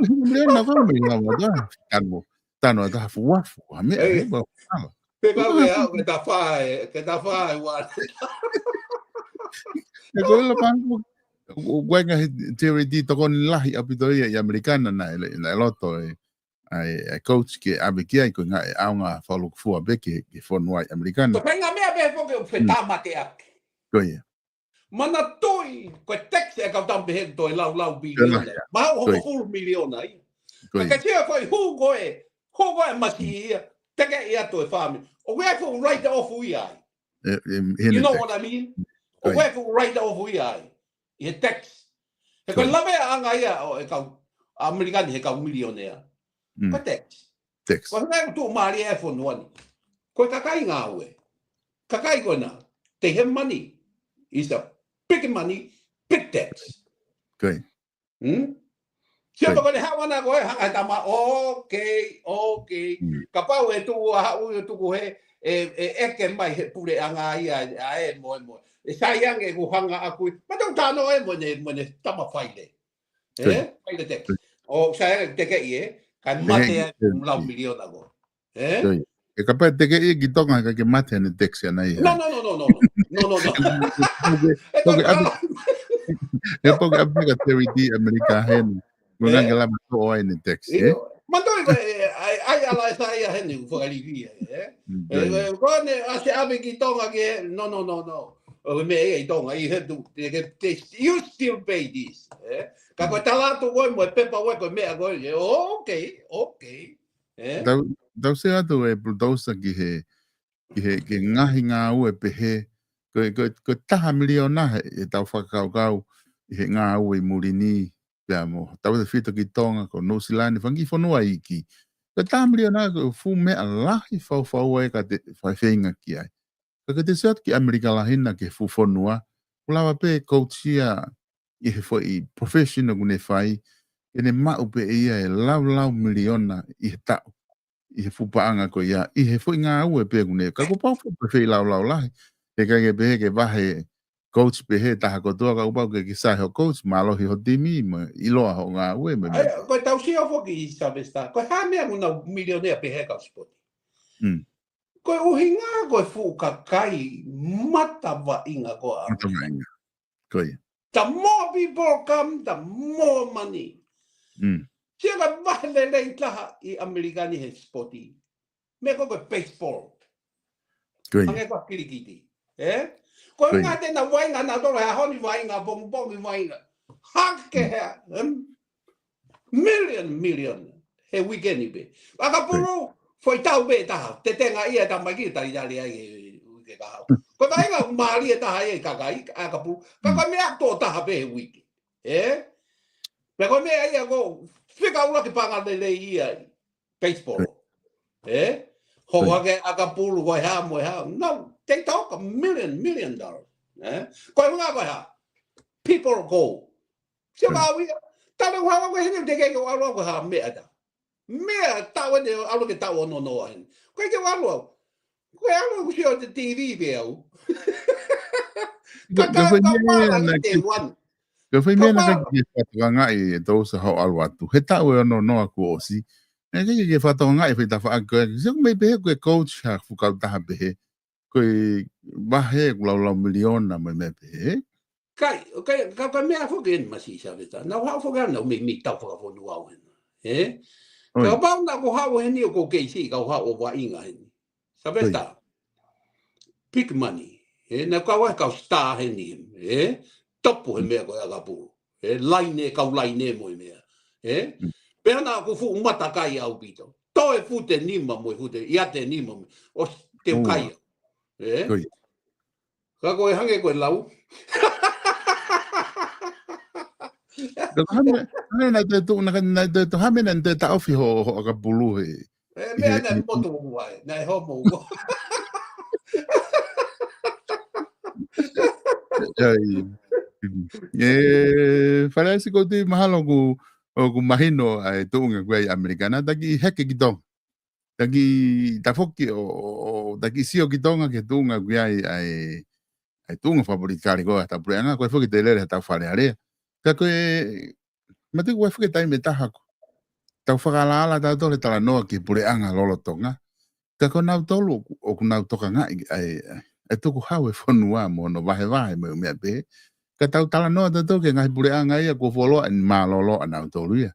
Hiva miliona ko e meʻa lava, tā, tano, tano ʻe taha fuafu, ha meʻa, Eh. eh, ba, ala. Pe ka me au, ke ta fai, ke ta fai, wa. ʻE ko ila pangku, ʻoku ʻi ai ngaahi charity tokoni lahi ʻaupito ia ʻi ʻAmelika naʻe, naʻe loto e, ʻa e, ʻa e coach ke ʻave ki ai ko e ngaahi ʻaonga fakalukufua pē ki he, ki he fonua ʻi ʻAmelika. Ko e ngaahi meʻa pē foki ʻoku fetāmateʻaki. Ko ia. Manatuʻi, ko e tax ʻe kau tama pehē ko e laulau piliona. Ko ia. Mahalo ko e hongofulu miliona ia. Ko ia. Ka ke sia ko e hū ko ē, hū ko ē masiʻi ia, teke ia to e fāmili. ʻOku ʻi ai e fuʻu write off ia ai. You know what I mean? ʻOku ʻi ai e fuʻu write off ia ai. ʻI he tax. He ko e laveʻanga ia ʻo e kau ʻAmelika ni he kau milionea. Ko e tax. Tax. Ko e hangē ko e tuʻumālie e fonua ni. Ko e kakai ngāue. Kakai ko ena. They have money. It's a big money, big tax. Ko ia. Hmm? Sia pa ko ʻene haʻu ana ko e hanga he tama, okay, okay. Kapau ʻe tuʻu ʻa haʻu ʻo tuku he, ʻe, ʻe ʻeke mai he puleʻanga ia, ʻa e moe moe. ʻE sai ange ʻeku hanga ʻaku ia. Ma tau tano e mo ʻene, mo ʻene tama faile. Ko ia. Faile tax. ʻO sai ange teke ia, kae mate ai e lau miliona ko. Eh? Ko ia. ʻE kapau teke ia ki Tonga ka ke mate ʻene tax ʻana ia. No, no, no, no, no. No, no, no. Ko ke, ko ke ʻapi, ʻe ko ke ʻapi ka charity ʻAmelika heni. Ko ngā ke lava toʻo ai ʻene tax, eh? Manatuʻi ko e, ai, ai ala e sa ia heni, ʻoku fakalivia, eh? Ko ʻene, ʻa se ʻave ki Tonga ke, no, no, no, no. ʻO me ia ʻi Tonga, you have to, they, they, you still pay this, eh? Ka ko e tala atu ko e mo e pepa ko e ko e meʻa ko e, okay, okay. Eh? Tau, tau sio atu e Bulldozer ki he, ki he, ki he ngaahi ngāue pehē, ko e, ko e, ko e taha miliona he, he tau fakakaukau ʻi he ngāue ʻi muli ni, pea mo, tau te fito ki Tonga, ko Nuʻusila ni, fanga kiʻi fonua iiki. Ko e taha miliona ko e fuʻu meʻa lahi faufaua ʻe ka te fai feinga ki ai. Ka ke te sio atu ki ʻAmelika lahi na ki he fuʻu fonua, ʻoku lava pē coach ia ʻi he foʻi profession ʻoku ne fai, ke ne maʻu pē ia e laulau miliona ʻi he taʻu, ʻi he fuʻu paʻanga ko ia, ʻi he foʻi ngāue pē ʻoku ne, ka kuo pau fuʻu pē feilaulau lahi, he ʻikai ke pehē ke vahe coach pehē taha kotoa ka ʻoku pau ke ke sai ho coach, mālohi ho timi, mo ʻiloa ho ngāue, mo e meʻa. Ko e tau sio foki Savesta, ko e hā meʻa ʻoku nau milionea pehē kau sipoti. Mm. Ko e ʻuhinga ko e fuʻu kakai mata vaʻinga ko ā. Mata vaʻinga. Ko ia. The more people come, the more money. Mm. Sio ka vahe lelei taha ʻi ʻAmelika ni he sipoti. Meʻa ko e baseball. Ko ia. Hangē ko e kilikiti. Ē? Ko e ngā te na vaʻinga na tolo he ʻaho ni vaʻinga pongipongi vaʻinga. Hake he, em? Million, million. He weekend pē. ʻAkapulu, foʻi tau pē taha. Te tenga ia tamaiki talitali ai he uike kahaʻu. Ko e vaʻinga mālie taha ia ʻi kakai, ʻakapulu. Ka ko e meʻa tō taha pē he uike. Ē? Pea ko e meʻa ia ko fika ula ke panga lelei ia ʻi baseball. Ē? Ho hake ʻakapulu, ko e hā mo e hā. No, they talk a million, million dollars. Ē? Ko e ʻuhinga ko e hā. People go. Sio ka au ia. Tale ua ua hene te ke ko alo ko ha meʻa ta. Meʻa tau ene alo ke tau ono noa hene. Ko e ke alo au. Ko e alo ku sio te T V pe au. Ka ka ka pala ki te wan. Ka fai meʻa na ka ke fatu anga i e tau sa hau alo atu. He tau e ono noa ku osi. E ke ke fatu anga i fai tafa ake. Sio me pe he ko e coach ha fukau taha pehē. Ko e vahe ʻoku laulau miliona mo e meʻa pehē. Kai, kai, ka, ka meʻa foki eni masi Saveta. Na haʻu foki ana me, me tau fakafonua au hena. Ē? Ka pau na ko haʻu heni ʻoku kei si, ka haʻu ʻo vaʻinga heni. Saveta. Big money. Ē? Na kau ai kau star heni. Ē? Topu he meʻa ko e ʻakapulu. Ē? Laine, kau laine mo e meʻa. Ē? Pea na ko fuʻu mata kai au pito. Toe fute nima mo e fute, ia te nima mo. ʻO te kai. Ē? Ka ko e hangē ko e lau. Ka ko hame, hame na te tu, na, na te tu, hame na te taʻofi ho, ho ʻakapulu he. E, meʻa na motu ua, na e homo ua. Ai. E, Faleasi ko te mahalo ku, ʻoku mahino ai tuʻunga ko ia ʻi ʻAmelika na taki heke ki Tonga. Taki tafoki ʻo, ʻo, ʻo taki sio ki Tonga ke tuʻunga ko ia ʻi ai, ai tuʻunga fakapolitikale ko ʻetau puleʻanga, ko e foki te lele ʻetau Fale Alea. Ka ko e, mate ko e foki taimi taha ko. Tau fakalaala tau tole talanoa ki puleʻanga lolotonga. Ka ko nautolu ʻoku, ʻoku nau tokangaʻi ai, ai, e tuku hau e fonua mo hono vahevahe mo e meʻa pē. Ka tau talanoa tau tole ke ngaahi puleʻanga ia ko foloa en mālolo a nautolu ia.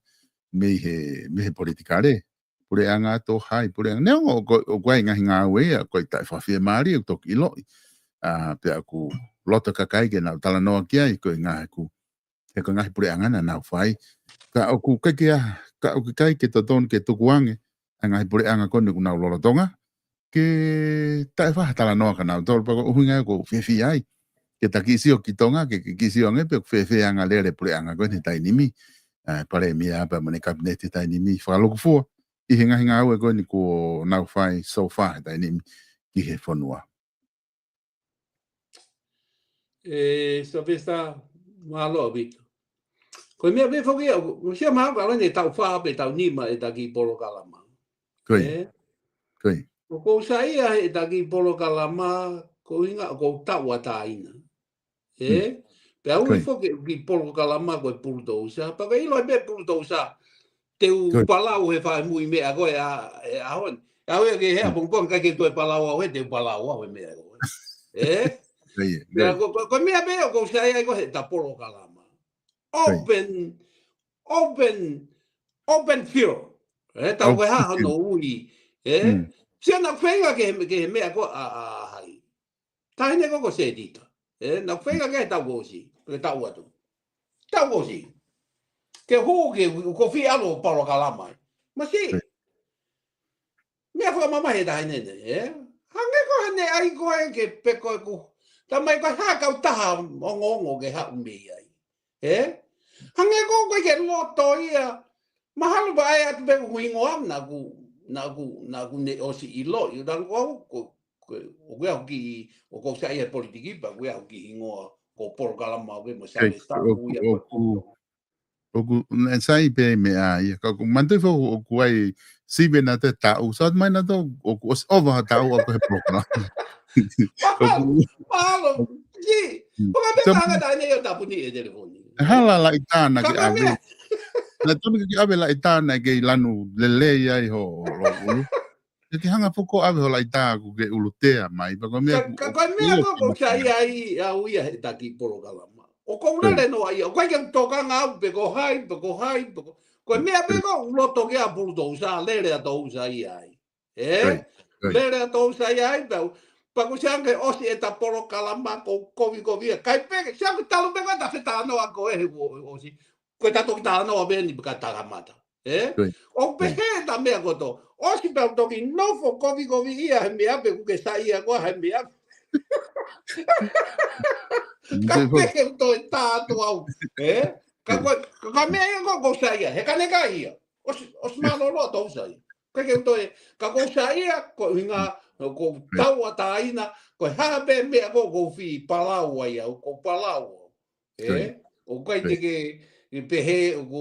Mei he, mei he politikale. Puleʻanga to hai, puleʻanga. Neongo ko, ʻoku ai ngaahi ngāue ia, ko e taʻe fafie mālie, ʻoku toki ʻiloʻi. A, pea ʻoku loto kakai ke nau talanoa ki ai, ko e ngaahi ku, he ko e ngaahi puleʻanga na nau fai. Ka ʻoku kai ke a, ka ʻoku kai ke totonu ke tuku ange, a ngaahi puleʻanga ko eni ʻoku nau lolotonga, ke taʻe faha talanoa ka nautolu, pea ko e ʻuhinga ia ʻoku fiefia ai. Ke taki sio ki Tonga, ke, ke, ke sio ange pe ʻoku fēfē anga lele puleʻanga ko eni taimi ni. A, palēmia pea mo ʻene kapineti taimi ni. Fakalūkufua, ʻi he ngaahi ngāue ko eni kuo nau fai so far he taimi ni ki he fonua. E, Savesta, mālō ʻaupito. Ko e meʻa pē foki ia, ʻoku, ʻoku sia mahalo ka lani e taʻu fā pe taʻu nima e taki polokalama. Ko ia. Ē? Ko ia. ʻOku ou saiʻia he taki polokalama, ko e ʻuhinga, ʻoku ou taʻu ʻa tāina. Ē? Pea ui foki ki polokalama ko e pulutousa. Pea ka ʻilo ai pē pulutousa. Te u palau he fai mui meʻa ko e a, e a hon. A ue ke hea pongipongi kai ke toe palau au he te u palau au he meʻa ko e. Ē? Pea ko, ko, ko e meʻa pē ʻoku ou saiʻia ai ko he ta polokalama. Open, open, open field. Ē, tau ko e hā hono ui. Ē? Sia na feinga ke, ke he meʻa ko a, a, hai. Taʻahine ko ko Setita. Ē, na feinga ke tau ko si, ke tau atu. Tau ko si. Ke hū ke, ko fie ʻalu polokalama ai. Masi. Meʻa fakamamahi e taʻahine ne, ē? Hangē ko hane ai ko e ke pe ko e ku. Tamai ko e hā kau taha ongoongo ke haʻu mei ai. Ē? Hangē ko ko e ke loto ia. Mahalo pē ʻai atu pē ʻoku hingoa naʻa ku, naʻa ku, naʻa ku ne ʻosi ʻiloʻi. ʻUtang ko au, ko, ko, ʻoku ʻi ai hoku kiʻi, ʻoku ou saiʻia he politiki pea ʻoku ʻi ai hoku kiʻi hingoa ko polokalama ʻoku mo Savesta ʻoku ʻi ai ʻoku, ʻoku, ʻoku, naʻe sai pē meʻa ia. Ka ʻoku manatuʻi foki ʻoku ʻi ai sivi naʻa te taʻu. Sio mai naʻa te ʻoku ʻosi ʻova ha taʻu ʻoku he polokalama. Mahalo, mahalo, ki, Mm. Ko ka mea Tau- ka hanga taʻane ʻo tāpuni e telefoni. E hala laʻitā naʻa Ka ke ka ʻave. mea. Naʻe tonu ke ke ʻave laʻitā naʻe kei lanu lelei ai ho, ho loʻulu. Ke ke hanga foki ʻo ʻave ho laʻitā ʻoku ke ʻulutea mai, pea ko e meʻa Ka, ʻoku, ka, ʻoku ka mea ʻio ko, ko ki sa ia ai au ia he taki polokalama. ʻOku ou Ko ia. lele noa ia, ʻoku ʻikai ke u tokanga au pe ko hai, pe ko hai, pe ko, ko e meʻa pē Ko ia. ko u loto ke a pulu tou sa, lele a tou sa ia ai. Ē? Ko ia. Ko ia. Lele a tou sa ia ai, pea u, pea ko sa ke ʻosi e ta polokalama ko kovi kovi ia. Kai pē, sa ke talu pē ko ta fetalanoa ko e he ko, ʻosi. Ko e ta toki talanoa pē ni pea ka takamata. Ē? Ko ia. ʻO Ko ia. pehē ta meʻa koto. ʻOsi pea u toki nofo kovi kovi ia he meʻa pē kuo ke sa ia ko he meʻa. Ka Nde fo- pehē u toe tā atu au. Ē? Ka Ko ia. ko, ka, ka meʻa ia ko, ko sa ia. He ka ne ka ia. ʻOsi, ʻosi mālōlō tou sa ia. Ka ke u toe, ka ko sa ia, ko hinga, ko Ko ia. tauʻatāina, ko e hā pē meʻa ko, ko fie palau ai au, ko palau au. Ē? Ko ia. ʻOku ʻikai Ko ia. te ke, ke pehē, ʻoku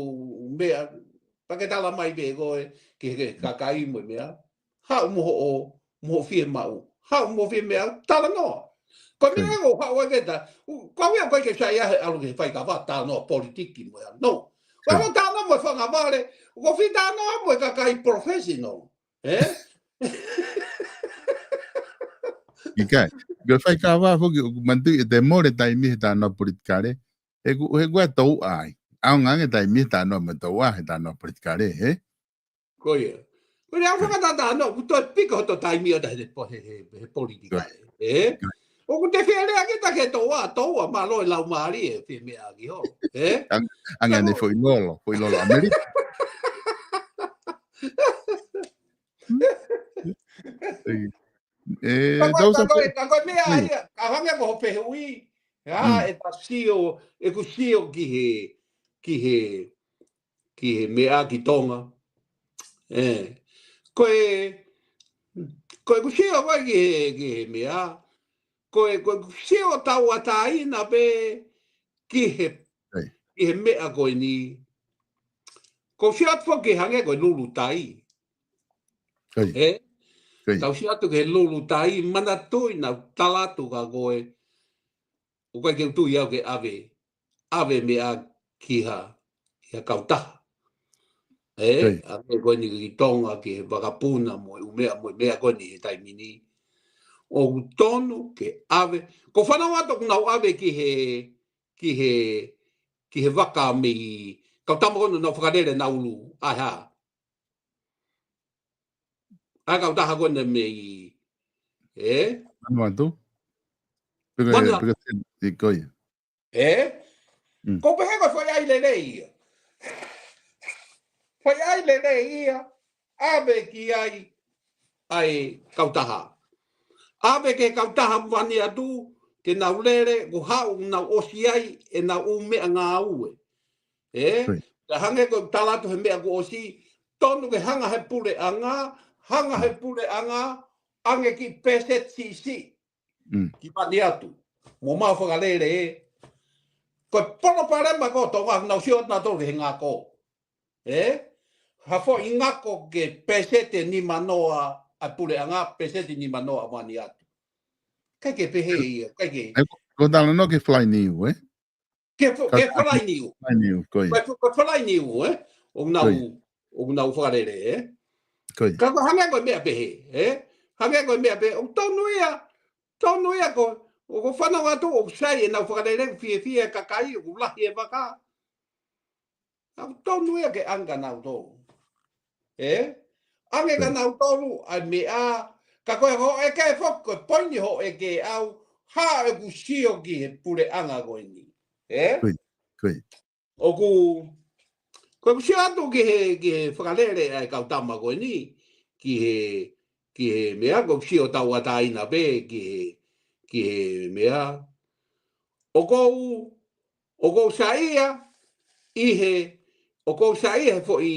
meʻa, pea ke tala mai pē ko e, ke, ke kakai mo e meʻa. Haʻu mo hoʻo, mo hoʻo fiemaʻu. Haʻu mo fiemaʻu, talanoa. Ko e meʻa Ko ia. ko haʻu ai ke ta, u, ko au ia ko e ke sa ia he ʻalu ke fai ka va talanoa politiki mo ia. No. Ko Ko ia. ʻalu talanoa mo e fanga vale, ko fie talanoa mo e kakai professional. Ē? ʻIkai. Ko e fai ka va foki, ʻoku manatuʻi ʻe te mole taimi he talanoa politikale. He ku, he kuo tau ai. ʻAonga ange taimi he talanoa mo tau ai, he talanoa politikale, ē? Ko ia. Ko ia, Ko ia. fakatātā, no, ʻoku toe pika hoto taimi ʻo ta he po-, he, he, he politikale. Ko ia. Ē? Ko ia. ʻOku te fie lea ke ta ke toa, toa, mālō e laumālie, fie meʻa ki ho. Ē? Ang-, ange Ka ane ko foʻi lolo, foʻi lolo ʻAmelika. Ē, Ka ko, tau ka sa ko, pe-, ka ko e meʻa Ko ia. ia, ka hanga ko ho fehuʻi. ʻA, Mm. e ta sio, ʻeku sio ki he, ki he, ki he meʻa ki Tonga. Ē, ko e, ko ʻeku sio ko e ki he, ki he meʻa. Ko e, ko ʻeku sio tauʻatāina pē ki he, Ko ia. ki he meʻa ko eni. Ko u sio atu foki hangē ko e lulu tai. Ko ia. Ē? Ko ia. Tau sio atu ki he lulu tai, manatuʻi naʻa ku tala atu kia koe. ʻOku ʻikai ke u tui au ke ʻave, ʻave meʻa ki ha, ki ha kautaha. Ē, Ko ia. ʻa meʻa ko eni ki Tonga, ki he vakapuna mo e ʻū meʻa, mo e meʻa ko eni he taimi ni. ʻOku tonu ke ʻave, ko u fanongo atu ʻoku nau ʻave ki he, ki he, ki he vaka mei, kau tama ko ena nau fakalele naulu, ʻa e hā. ʻA e kautaha ko ena mei, ē? Vanuatu. Pika, Vanuatu. pika, i ko ia. Ē? Mm. Ko u pehē ko e foʻi ʻai lelei ia. Foʻi ʻai lelei ia, ʻave ki ai, ʻa e kautaha. ʻAve ki he kautaha Vanuatu, ke nau lele, ko haʻu nau ʻosi ai, ʻenau ʻū meʻangāue. Ē? Ko ia. Ka hangē ko e tala atu he meʻa kuo ʻosi, tonu ke hanga he puleʻanga, hanga he Mm. puleʻanga, ʻange ki peseti siʻisiʻi. Mm. Ki Vanuatu. Mo mau fakalele ē. Ko e palopalema ko Tonga, nau sio atu nautolu ki he ngako. Ē? Ha foʻi ngako ke peseti nimanoa ʻa e puleʻanga, peseti nimanoa ʻa Vanuatu. ʻIkai ke pehē ia, ʻikai ke. Ē, ko, ko talanoa ki he fly niu, ē? Ke fo-, Ka, ke fly niu. Fly niu, ko ia. Ko e fo-, ko e fly niu, ē? ʻOku nau, Ko ia. ʻoku nau fakalele, ē? Ko ia. Ka ko e hangē ko e meʻa pehē, ē? Hangē ko e meʻa pehē, ʻoku tonu ia, tonu ia ko, ʻoku ou fanongo atu, ʻoku sai ʻenau fakalele, fiefia e kakai, ʻoku lahi e vaka. ʻOku tonu ia ke ʻange kia nautolu. Ē? ʻAnge kia Ko ia. nautolu, ʻa e meʻa, ka ko e hōʻeke foki, ko e poini hōʻeke ʻaʻaku, hā ʻeku sio ki he puleʻanga ko eni. Ē? Ko ia. Ko ia. ʻOku, ko ʻeku sio atu ki he, ki he fakalele ʻa e kau tama ko eni, ki he, ki he meʻa, ko ʻeku sio tauʻatāina pē, ki he, ki he meʻa. ʻOku ou, ʻoku ou saiʻia, ʻi he, ʻoku ou saiʻia he foʻi,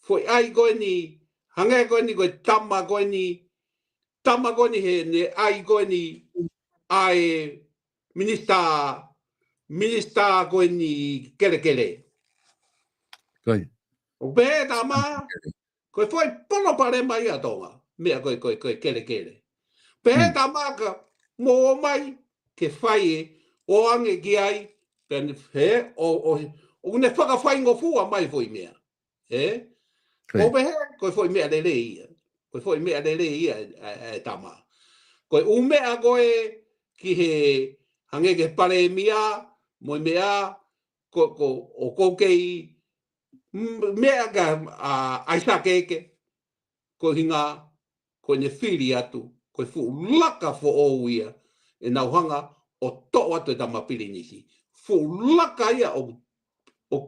foʻi ʻai ko eni, hangē ko eni ko e tama ko eni, tama ko eni he ne ʻai ko eni ʻa e minisitā, minisitā ko eni kelekele. Ko ia. ʻO pehē tama, Kelekele. ko e foʻi palopalema ia ʻa Tonga, meʻa ko e, ko e, ko e kelekele. Pehē Mm. tama ka mo ō mai ke fai e, ʻoange ki ai, pea ne, he, ʻo, ʻo, ʻo ne fakafaingofua mai foʻi meʻa. Ē? Ko ia. ʻO pehē, ko e foʻi meʻa lelei ia. Ko e foʻi meʻa lelei ia, ē, ē, ē, tama. Ko e ʻū meʻa ko ē ki he hangē ki he palēmia, mo e meʻa, ko, ko, ʻoku ou kei, m-, meʻa kia, ʻa, ʻAisake ke, ko hinga, ko ʻene fili atu, ko e fuʻu laka foʻou ia, ʻenau hanga ʻo toʻo atu e tama pilinisi. Fuʻu laka ia ʻo, ʻo,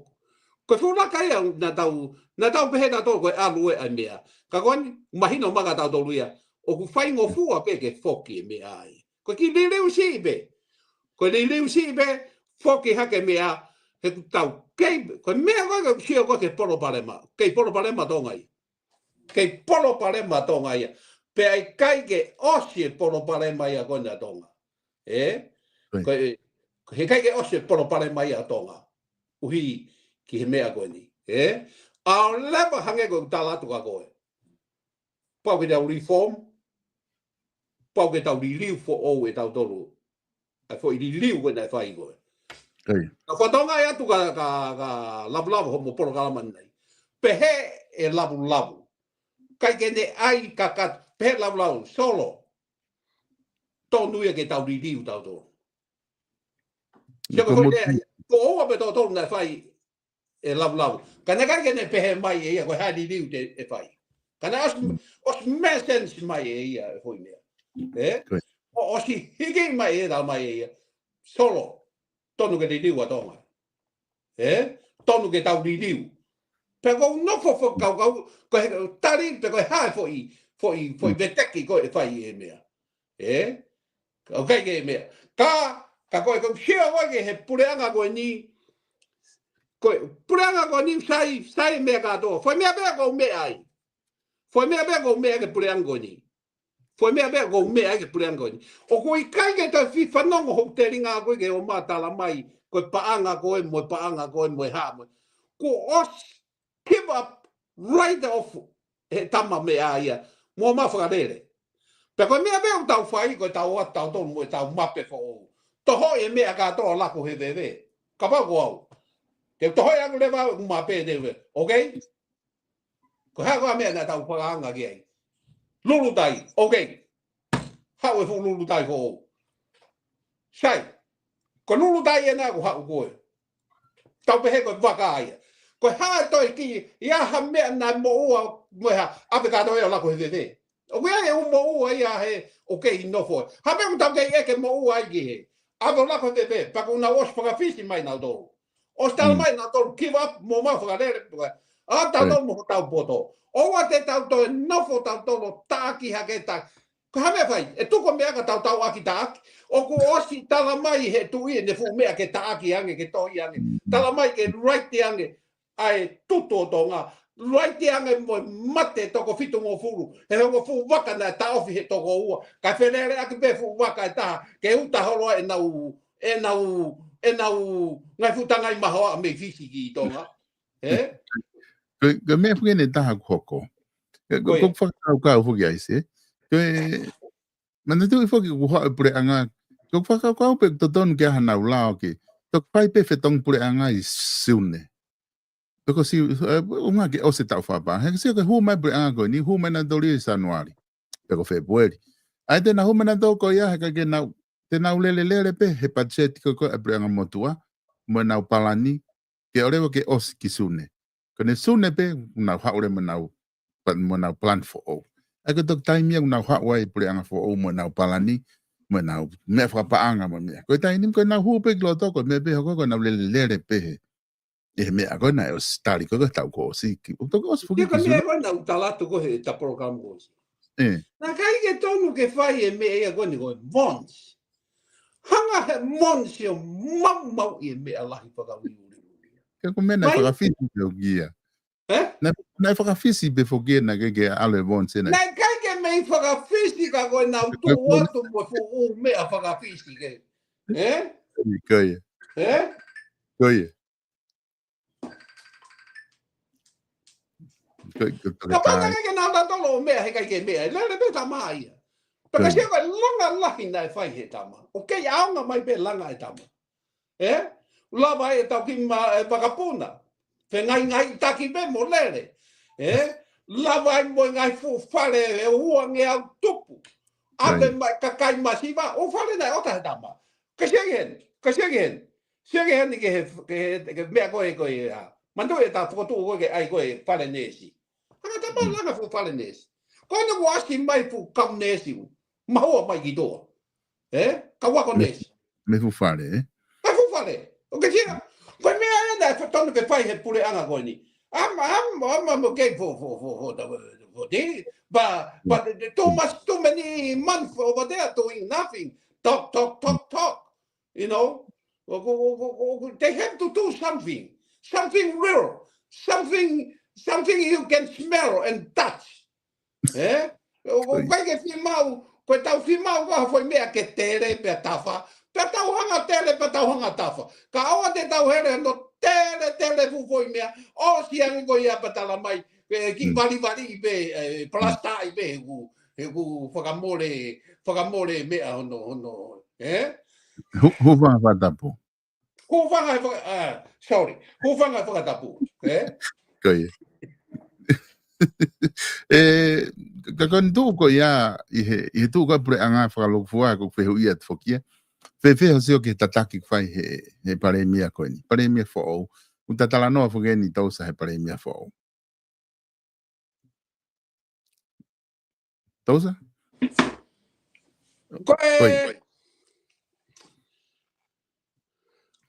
ko e fuʻu laka ia naʻa tau, naʻa tau pehē naʻa tau ko e ʻalu ē ʻa e meʻa. Ka ko eni, mahino mai kia tautolu ia, ʻoku faingofua pē ke foki e meʻa ai. Ko e kiʻi liliu siʻi pē. Ko e liliu siʻi pē, foki hake meʻa, he ʻoku tau kei, ko e meʻa ko ē ke sio ko ē ki he palopalema. Kei palopalema Tonga ia. Kei palopalema Tonga ia. Pea ʻikai ke ʻosi e palopalema ia ko ena Tonga. Ē? Right. Ko e, ko e ʻikai ke ʻosi e palopalema ia Tonga. ʻUhi ki he meʻa ko eni. Ē? ʻAo leva hangē ko e tala atu kia koe. Pau ke tau reform, pau ke tau liliu foʻou ʻe tautolu. ʻA e foʻi liliu ko ē naʻe fai ko ē. Right. Ka fatongia atu ka, ka, ka Lavulavu hoʻomo polokalama ni. Pehē ʻe Lavulavu. ʻIkai ke ne ʻai kakato, pehē ʻe Lavulavu, Solo. Tonu ia ke tau liliu tautolu. Sio ko e foʻi meʻa, ko ʻoua pē tautolu naʻe fai ʻe Lavulavu. Ka naʻe ʻikai ke ne pehē mai ʻe ia, ko e hā e liliu te ne fai. Ka naʻe ʻosi, ʻosi make sense mai ʻe ia e foʻi meʻa. Ē? Right. ʻO, ʻosi hiki mai ʻe ia, tala mai ʻe ia. Solo, tonu ke liliu ʻa Tonga. Ē? Tonu ke tau liliu. Pea ko u nofo fo kau kau, ko e tali, pe ko e hā e foʻi, foʻi, foʻi veteki ko ē ʻe fai e meʻa. Ē? ʻOku ʻikai ke meʻa. Ka, ka ko e, ko e sio ko ē ki he puleʻanga ko eni, ko e puleʻanga ko eni sai, sai meʻa kātoa. Foʻi meʻa pē ʻoku ou meʻa ai. Foʻi meʻa pē ʻoku ou meʻa ki he puleʻanga ko eni. Foʻi meʻa pē ʻoku ou meʻa ai ki he puleʻanga ko eni. ʻOku ʻikai ke toe fie fanongo hoʻo telinga ko ē ke ō mai ʻo tala mai, ko e paʻanga ko ē, mo e paʻanga ko ē, mo e hā, mo e. Kuo ʻosi give up right off he tama meʻa ia, mo mau fakalele. Pea ko e meʻa pē ʻoku tau fai, ko e tau ō atu tautolu mo e tau mape foʻou. Tohoʻi e meʻa kātoa ʻo laku he veve. Kapau ko au. Te u tohoʻi ʻaku leva ʻeku mape te u veve. Okay? Ko e hā ko ā e meʻa naʻa tau fakaanga ki ai. Lulutai. Okay. Haʻu e fuʻu lulutai foʻou. Sai. Ko e lulutai ena ʻoku haʻu ko ē. Tau pehē ko e vaka ia. Ko e hā e toe kiʻi, ʻi ai ha meʻa naʻe moʻua mo e hā, ʻave kātoa ia ʻo laku he veve. ʻOku ʻi ai e ʻū moʻua ia he, okay, nofo. Ha meʻa ʻoku tau kei ʻeke moʻua ai ki hē. ʻAve ʻo laku he veve, pea kuo nau ʻosi fakafisi mai nautolu. ʻOsi tala mai nautolu, give up, mo mau fakalele, ʻa tautolu mo hotau poto. ʻOua te tau toe nofo tautolu ʻo taʻaki hake ta. Ko e hā e meʻa ʻe fai, ʻe tuku e meʻa ka tau taʻaki taʻaki. ʻOku ʻosi tala mai he tuʻi ʻene fuʻu meʻa ke taʻaki ange, ke toʻi ange. Tala mai ke right ange, ʻa e tutu ʻo Tonga. Right ange mo e mate toko fitungofulu. He hongofulu vaka naʻe taʻofi he toko ua. Kae feleleʻaki pē fuʻu vaka ʻe taha. Ke uta holo ai ʻenau, ʻenau, ʻenau ngaahi fuʻu tangai mahoaʻa mei Fisi ki Tonga. Ē? Ko e, ko e meʻa foki eni ʻe taha ʻoku hoko. Ko e, ko e, ko e fakakaukau foki ai se. Ko e, manatuʻi foki ʻoku haʻu e puleʻanga. Ko e fakakaukau pē ʻoku totonu ke ʻi ai hanau lao ke. Toki fai pē fetongi puleʻanga ʻi Siune. Pea ko si, ē, ʻo ngā ke ʻosi e taʻu fakapaʻanga. He ko si ke hū mai puleʻanga ko eni, hū mai nautolu ʻi Sānuali. Pea ko Fēpueli. ʻAi te nau hū mai nautolu ko ia, he ʻikai ke nau, te nau lelelele pē, he patiseti ko ē ʻa e puleʻanga motuʻa, mo ʻenau palani, ke ʻoleva ke ʻosi ki Sune. Ko ʻene Sune pē, nau haʻu leva mo ʻenau, pa-, mo ʻenau plan foʻou. ʻAi ko e toki taimi ia ʻoku nau haʻu ai puleʻanga foʻou mo ʻenau palani, mo ʻenau meʻa fakapaʻanga mo e meʻa. Ko e taimi ni ko ʻenau hū pē ki loto ko e meʻa pē hoko ko ʻenau lelelele pē he. ʻI he meʻa ko ē naʻe ʻosi tali ko ē he taʻu kuo ʻosi ki. ʻO toki ʻosi foki ki Sune. Ko e meʻa ko ē naʻa ku tala atu ko ē he ta polokalama kuo ʻosi. Ē. Naʻe ʻikai ke tonu ke fai e meʻa ia ko eni ko e bonds. Hanga he bonds ʻo maumauʻi e meʻa lahi fakaʻuliʻuli. Ke ko e meʻa naʻe fakafisi pē ʻo kia. Ē? Naʻe, naʻe fakafisi pē foki ena ke, ke ʻalu e bonds ena. Naʻe ʻikai ke mei fakafisi ka ko ʻenau tuʻu atu mo e fuʻu meʻa fakafisi ke. Ē? Ko ia. Ē? Ko ia. Ko, ko, ko, Kapau naʻe ʻikai ke nau tatolo ʻo meʻa, he ʻikai ke meʻa. Lele pē tama ia. Pea ka sia ko e langa lahi naʻe fai he tama. ʻOku kei ʻaonga mai pē langa e tama. ʻE? Lava ai e tau ki ma e vakapuna. Fengaingaitaki pē mo lele. ʻE? Lava ai mo e ngaahi fuʻu fale ʻe ua ngeau tupu. ʻAve mai kakai masiva, ʻū fale naʻe ʻota he tama. Ka sia ki heni, ka sia ki heni. Sia ki heni ke he, ke he, ke meʻa ko ē ko ē ʻa. Manatu e ta fokotuʻu ko ē ke ʻai ko ē fale neesi. Hanga tama langa fuʻu fale neesi. Ko ena kuo ʻasi mai fuʻu kau neesi. Mahua mai ki toa. ʻE? Kau ako neesi. Mei fuʻu fale, ʻe? Mei fuʻu fale. ʻOku ke sia. Ko e meʻa ena ʻe totonu ke fai he puleʻanga ko eni. I'm, I'm, I'm, I'm okay for, for, for, for the, for this. But, but too much, too many months over there doing nothing. Talk, talk, talk, talk. You know? They have to do something. Something real. Something, something you can smell and touch. ʻE? ʻOku ʻikai ke fiemaʻu, ko e tau fiemaʻu ko ha foʻi meʻa ke tele pea tafa, pea tau hanga tele pea tau hanga tafa. Ka ʻoua te tau hele no tele, tele fuʻu foʻi meʻa, ʻosi ange ko ia pea tala mai, ʻe, kiʻi valivali pē, ʻe, palasta pē, he ʻoku, he ʻoku fakamole, fakamole meʻa hono, hono, ʻe? Hū, hūfanga fakatapu. Hūfanga e faka-, ah, sorry. Hūfanga e fakatapu. ʻE? Ko ia. ʻE, ka ko eni tuʻu ko ia, ʻi he, ʻi he tuʻu ko e puleʻanga fakalūkufua, ko e fehuʻi atu foki ia. Fēfē hoʻo sio ki he tataki fai he, he palēmia ko eni. Palēmia foʻou. ʻOku ta talanoa foki eni Tousa he palēmia foʻou. Tousa? Ko e,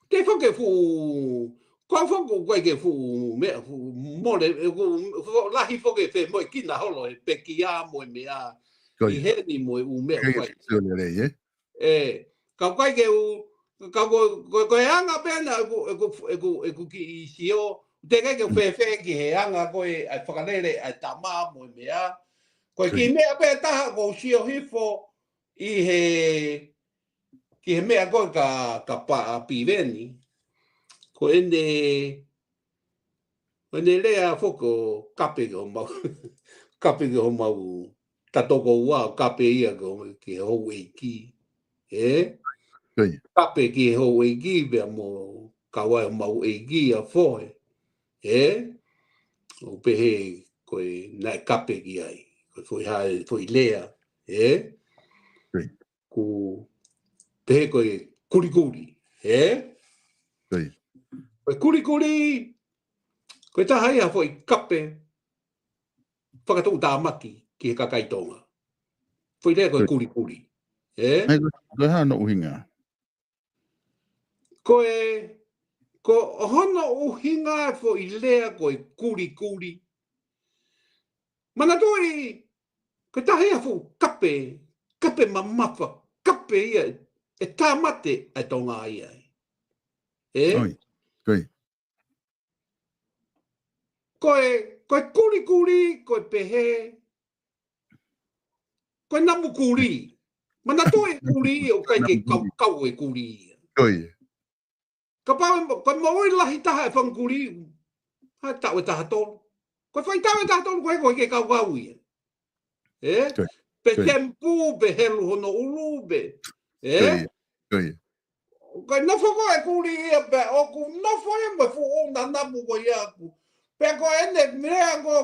ke foki fuʻu, ko foki ko e ke fuʻu meʻa fuʻu mole, ʻe, fuʻu lahi foki fe mo e kina holo e pekia mo e meʻa. Ko ia. ʻI heni mo e ʻū meʻa ʻoku fai. Ke sio lelei, ʻe? ʻE, ka ʻoku ʻikai ke u, ka ko, ko, ko e anga pē ena ʻeku, ʻeku, ʻeku, ʻeku kiʻi sio, teʻeki ke u fēfē ki he anga ko ē ʻa e fakalele ʻa e tama mo e meʻa. Ko e kiʻi meʻa pē taha ʻoku ou sio hifo ʻi he, ki he meʻa ko ē ka, ka paʻa piveni. Ko ʻene, ko ʻene lea foki ʻo kape ki homau, kape ki homau tatoko ua ʻo kape ia ki ho-, ki he houʻeiki. ʻE? Ko ia. Kape ki he houʻeiki pea mo kau ai homau ʻeiki ʻa Fohe. ʻE? ʻO pehē ko e naʻe kape ki ai. Ko e foʻi hā e foʻi lea. ʻE? Ko ia. Ko pehē ko e kulikuli. ʻE? Ko ia. Ko e kulikuli, ko e taha ia foʻi kape fakatuʻutāmaki ki he kakai Tonga. Foʻi lea ko e kulikuli. ʻE? ʻAi, ko, ko e hā hono ʻuhinga? Ko e, ko hono ʻuhinga foʻi lea ko e kulikuli. Manatuʻi, ko e taha ia fuʻu kape, kape mamafa, kape ia ʻe tāmate ʻa e Tonga ia. ʻE? Ko ia, ko ia. Ko e, ko e kulikuli, ko e pehē, ko e namu kuli. Manatuʻi e kuli ʻoku ʻikai ke kau, kau e kuli ia. Ko ia. Kapau ko e moʻui lahi taha e fanga kuli, ha taʻu ʻe taha tolu. Ko e fai taʻu ʻe taha tolu ko e ko e ke kau kau ia. ʻE? Ko ia. Pe sempū, pe helu hono ʻulu, pe. ʻE? Ko ia. Ko ia. Ko e nofo ko e kuli ia pea ʻoku nofo ia mo e fuʻu nanamu ko ia aku. Pea ko ʻene meʻa ko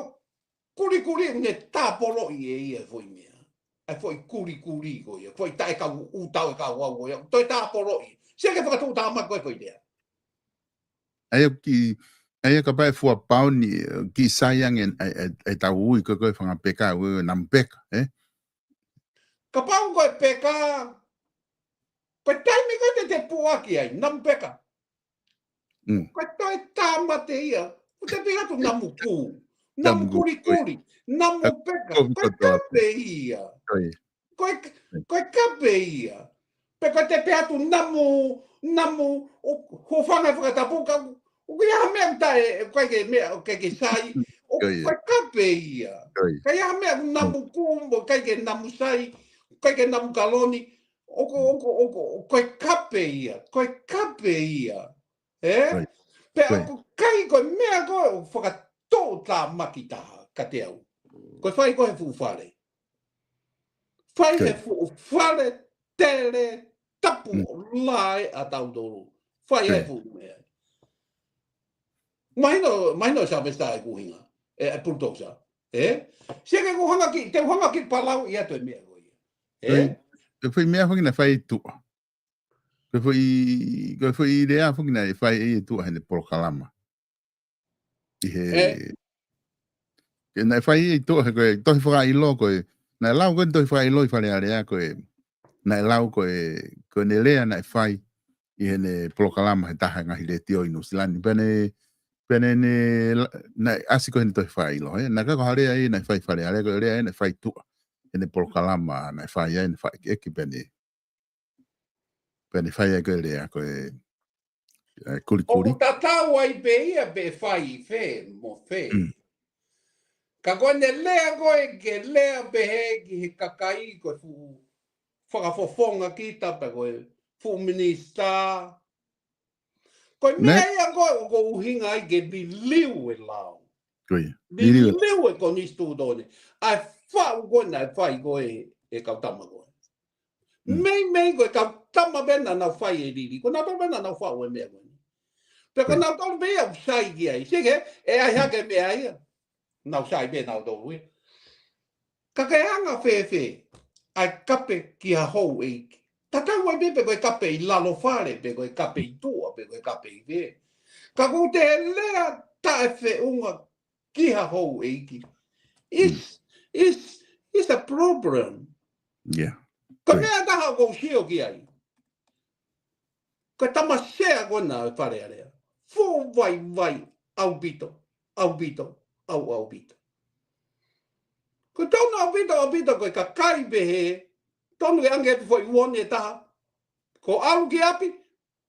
kulikuli ne tāpoloʻi ʻe ia e foʻi meʻa. E foʻi kulikuli ko ia. Foʻi taʻe kau ʻū taʻu ʻe kau au ko ia. Toe tāpoloʻi. Sia ke fakatuʻutāmaki ko e foʻi lea. ʻAi ʻo kiʻi, ʻai ʻo kapau ʻe fua pauni, kiʻi sai ange, ʻe, ʻe, ʻe tau ui ko e, ko e fanga peka, ʻe, ʻe namu peka, ʻe? Kapau ko e peka, ko e taimi ko ē te te puaki ai, namu peka. Mm. Ko e toe tāmate ia, ʻoku te pehē atu namu kū, namu kulikuli, namu peka, ko e kape ia. Ko ia. Ko e, ko e kape ia. Pe ko e te pehē atu namu, namu, ʻo, hūfanga e fakatapu ka, ʻoku ʻi ai ha meʻa ʻoku taʻe, ʻoku ʻikai ke meʻa, ʻoku ʻikai ke sai, ʻo, ko e kape ia. Ka ʻi ai ha meʻa ʻoku namu kū, ʻoku ʻikai ke namu sai, ʻoku ʻikai ke namu kaloni, ʻoku, ʻoku, ʻoku, ʻoku, ko e kape ia, ko e kape ia. ʻE? Pea ʻoku ʻikai ko e meʻa ko ē ʻoku fakatuʻutāmaki taha, kiate au. Ko e fai ko ē he fuʻu fale. Fai he fuʻu fale tele tapu ʻo lae ʻa tautolu. Fai he fuʻu meʻa. Mahino, mahino Sylvester e kuhinga. E, e Pulutousa. Ē? Sio ke ko hanga ki, te hanga ki palau ia to e meʻa ko ia. Ē? Ko e foʻi meʻa foki naʻe fai tuʻa. Ko e foʻi, ko e foʻi lea foki naʻe fai e tuʻa heʻene polokalama. ʻI he, ke naʻe fai e tuʻa he ko e tohi fakaʻilo ko e, naʻe lau ko e tohi fakaʻilo ʻi Fale Alea ko e, naʻe lau ko e, ko ʻene lea naʻe fai ʻi heʻene polokalama he taha e ngaahi letiō ʻi Nuʻusila ni. Pea ne, pea ne, ne la-, naʻe ʻasi ko ʻene tohi fakaʻilo, ē? Naʻe ʻikai ko ha lea ia naʻe fai Fale Alea, ko e lea ia naʻe fai tuʻa heʻene polokalama naʻe fai ai, naʻe fai ʻekiʻeki pea ne, pea ne fai ai ko e lea ko e, e kulikuli. ʻOku tatau ai pē ia pe fai fē mo fē. Ka ko ʻene lea ko e ke lea pehē ki he kakai ko e fuʻu fakafofonga kita pe ko e fuʻu minisitā. Ko e meʻa ia ko e, ko e ʻuhinga ai ke liliu e lao. Ko ia. Liliu e, liliu e konisitūtone. ʻA e faʻu ko ē naʻe fai ko e, e kau tama ko ē. Meimei ko e kau tama pē naʻa nau fai e liliu. Ko nautolu pē naʻa nau faʻu e meʻa ko ē. Pea ko nautolu pē ia ʻoku sai ki ai. Sio ke, ʻe ʻai hake meʻa ia. Nau sai pē nautolu ia. Ka ke anga fēfē ʻa e kape ki ha houʻeiki. Tatau ai pē pe ko e kape ʻi lalo fale, pe ko e kape ʻi tuʻa, pe ko e kape ʻi fē. Ka ʻoku te lea taʻefeʻunga ki ha houʻeiki. It's, it's, it's a problem. Ko e meʻa taha ʻoku ou sio ki ai. Ko e tama sea ko ena ʻo e Fale Alea. Fuʻu vaivai ʻaupito, ʻaupito, ʻau, ʻaupito. Ko e tonu ʻaupito, ʻaupito ko e kakai pehē, tonu ke ʻange atu foʻi uone ʻe taha. Ko e ʻalu ki ʻapi,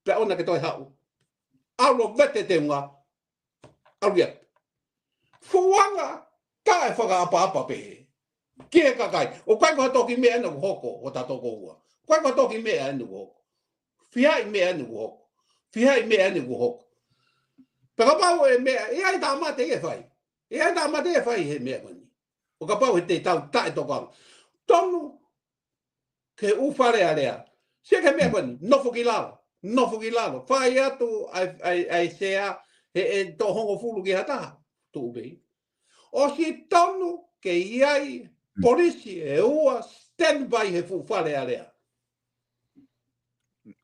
pea ʻoua naʻa ke toe haʻu. ʻAlu ʻo vete teunga, ʻalu ia. Fuʻu anga taʻefakaʻapaʻapa pehē. Ki he kakai. ʻOku ʻikai ko ha toki meʻa ʻena ʻoku hoko, ʻo tatou ko ua. ʻOku ʻikai ko ha toki meʻa ʻena ʻoku hoko. Fihaʻi meʻa ʻena ʻoku hoko. Fihaʻi meʻa ʻena ʻoku hoko. Pea kapau ʻe meʻa, ʻe ʻi ai tāmate ʻe fai. ʻE ʻi ai tāmate ʻe fai he meʻa ko eni. ʻO kapau he te tau taʻetokanga. Tonu ke ʻū Fale Alea. Sio ki he meʻa ko eni, nofo ki lalo, nofo ki lalo. Fai atu ʻa e, ʻa e, ʻa e sea, he ʻe toʻo hongofulu ki ha taha. Tuʻu pē. ʻOsi tonu ke ʻi ai, polisi ʻe ua, standby he fuʻu Fale Alea.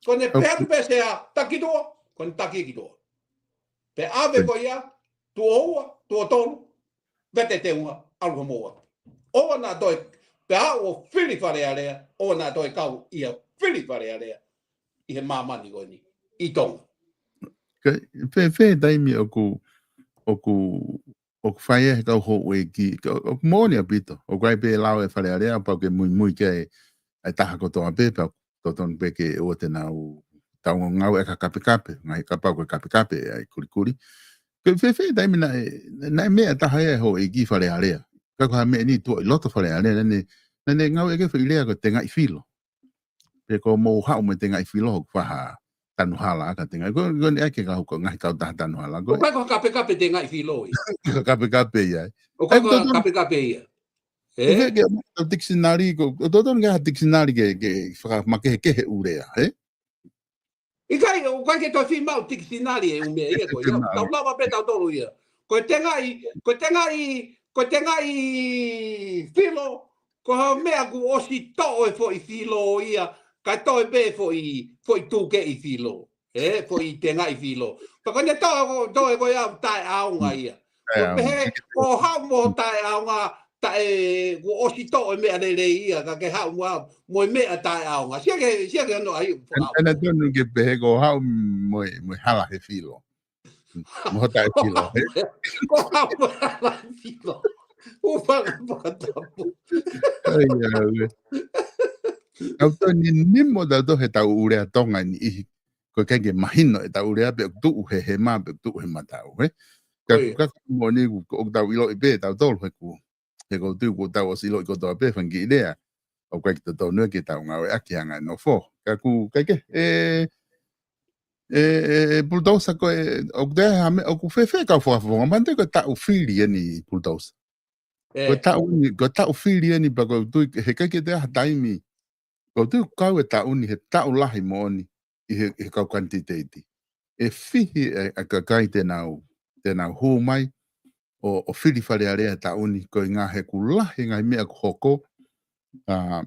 Ko ʻene pehē atu pē sea, taki ki tuʻa, ko ʻene taki ki tuʻa. Pea ʻave ko ia, tuʻo ua, tuʻo tolu, vete teunga, ʻalu homou ʻapi. ʻOua naʻa toe, pea ʻalu ʻo fili Fale Alea, ʻoua naʻa toe kau ia fili Fale Alea ʻi he māmani ko eni, ʻi Tonga. Ko e fē, fē taimi ʻoku, ʻoku, ʻoku fai ai he kau houʻeiki, ka, ʻoku moʻoni ʻaupito, ʻoku ʻi ai pē lao ʻa e Fale Alea, pau ke muimui ki ai ʻa e taha kotoa pē, pea totonu pē ke ʻoua te nau tau ngāueʻaki ha kapekape, ngaahi kapau ko e kapekape ʻa e kulikuli. Ko e fē, fē taimi naʻe, naʻe meʻa taha ia ʻe he houʻeiki Fale Alea. Ka ko ha meʻa ni tuʻa ʻi loto Fale Alea, naʻa ne, naʻa ne ngāueʻaki e foʻi lea ko e tengaʻi filo. Pe ko mou haʻu mo e tengaʻi filo hoku faha tanu hala ka tengaʻi. Ko, ko ʻene ʻai ke kau, ko e ngaahi kautaha tanu hala. Ko ʻikai ko ha kapekape tengaʻi filo ia. Kapekape ia. ʻOku ʻikai ko ha kapekape ia. Ē? Ke, ke, ko e tikisinali, ko, ko totonu ke ha tikisinali ke, ke fakamakehekehe ʻū lea, ē? ʻIkai, ʻoku ʻikai ke toe fiemaʻu tikisinali e ʻū meʻa ia ko ia. Tau lava pē tautolu ia. Ko e tengaʻi, ko e tengaʻi, ko e tengaʻi filo, ko ha meʻa kuo ʻosi toʻo e foʻi filo ia, kae toe pē foʻi, foʻi tukeʻi filo. Ē, foʻi tengaʻi filo. Pea ko ʻene toʻo, toe ko ia taʻeʻaonga ia. Ko pehē, ko haʻu mo taʻeʻaonga, taʻe, kuo ʻosi toʻo e meʻa lelei ia, ka ke haʻu mo, mo e meʻa taʻeʻaonga. Sio ki he, sio ki hono ʻai ʻoku fakaʻaonga. ʻAna tonu ke pehē ko haʻu mo e, mo e hala he filo. Mo taʻefilo, ē? Ko haʻu mo e hala he filo. ʻOku faka-, fakatapu. ʻAi, ʻae. Tau tau ni, ni mo tau tau he tau ʻū lea Tonga ni ʻi he ko e ʻikai ke mahino e tau lea pe ʻoku tuʻu he hema pe ʻoku tuʻu he mataʻu, ē? Ka, ka moʻoni ʻoku, ʻoku tau ʻiloʻi pē tautolu he ʻoku, he ʻoku tau, ʻoku tau ʻosi ʻiloʻi kotoa pē fanga kiʻi lea. ʻOku ʻikai ke totonu ke tau ngāueʻaki ʻi he anga e nofo. Ka ʻoku ʻikai ke, ē, ē, ē, ē, Pulutousa ko e, ʻoku te ha meʻa, ʻoku fēfē kau fakafofonga, mahalo ko e taʻu fili eni Pulutousa. Ko e taʻu ni, ko e taʻu fili eni pea ʻoku ou tui, he ʻikai ke toe ʻi ai ha taimi. ʻOku ou tui ʻoku kau e taʻu ni he taʻu lahi moʻoni ʻi he, he kau kanititeiti. ʻE fihi e, e kakai te nau, te nau hū mai ʻo, ʻo fili Fale Alea he taʻu ni, koeʻuhinga he ʻoku lahi e ngaahi meʻa ʻoku hoko. ʻA,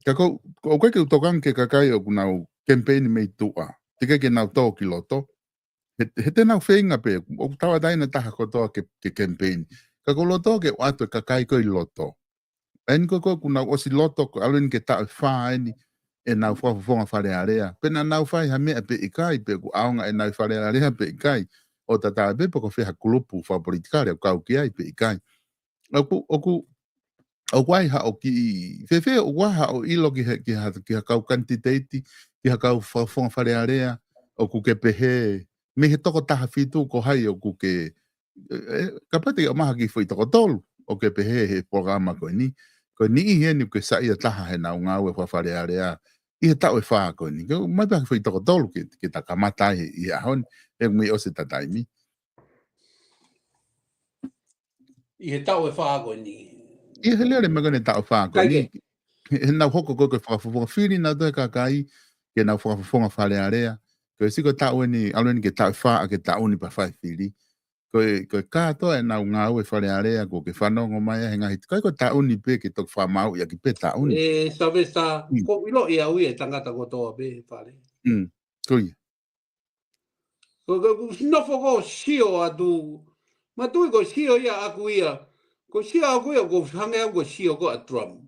ka ʻoku, ʻoku ʻikai ke u tokanga ki he kakai ʻoku nau kemipeini mei tuʻa. Teʻeki ke nau tō ki loto. He, he te nau feinga pē, ʻoku tauʻatāina taha kotoa ke, ke kemipeini. Ka ʻoku ou loto ke ʻoatu e kakai ko ē ʻi loto. ʻA eni ko ē ʻoku nau ʻosi loto, ʻoku ʻalu eni ki he taʻu ʻe fā eni ʻenau fakafofonga Fale Alea. Pe naʻa nau fai ha meʻa pe ʻikai, pe ʻoku ʻaonga ʻenau ʻi Fale Alea pe ʻikai. ʻO tatau ai pē pe ko fē ha kulupu fakapolitikale ʻoku kau ki ai pe ʻikai. ʻOku, ʻoku, ʻoku ʻi ai haʻo kiʻi, fēfē ʻoku ʻi ai haʻo ʻilo ki he, ki ha, ki ha kau kanititeiti, ki ha kau fakafofonga Fale Alea, ʻoku ke pehē, mei he toko taha fitu ko hai ʻoku ke, ʻe, ʻe, kapau te ke ʻomai ha kiʻi foʻi toko tolu, ʻoku ke pehē he polokalama ko eni. Ko e niʻihi eni ʻoku ke saiʻia taha heʻenau ngāue faka-Fale Alea ʻi he taʻu ʻe fā ko eni. Ke ʻomai pē ha kiʻi foʻi toko tolu ke, ke ta kamata ai he, ʻi he ʻaho ni, he ʻoku mei ʻosi ʻeta taimi. ʻI he taʻu ʻe fā ko eni. ʻI he lele mai ko eni taʻu ʻe fā ko eni. He, heʻenau hoko ko ē ko e fakafofonga, fili nautolu e kakai ke nau fakafofonga Fale Alea. Ko e siʻi ko e taʻu eni, ʻalu eni ki he taʻu ʻe fā ʻa e taʻu ni pea fai fili. Ko e, ko e kātoa ʻenau ngāue Fale Alea ʻoku ke fanongo mai ai he ngaahi, ʻikai ko e taʻu ni pē ke toki fakamaauʻi ʻaki pē taʻu ni. ʻE, Savesa, ʻoku ou ʻiloʻi au ia e tangata kotoa pē he Fale. Ko ia. Ko, ko, ʻoku ou nofo ʻo sio atu. Manatuʻi ko e sio ia ʻaku ia. Ko e sio ʻaku ia, ʻoku ou hangē au ko e sio ko ē ʻa Trump.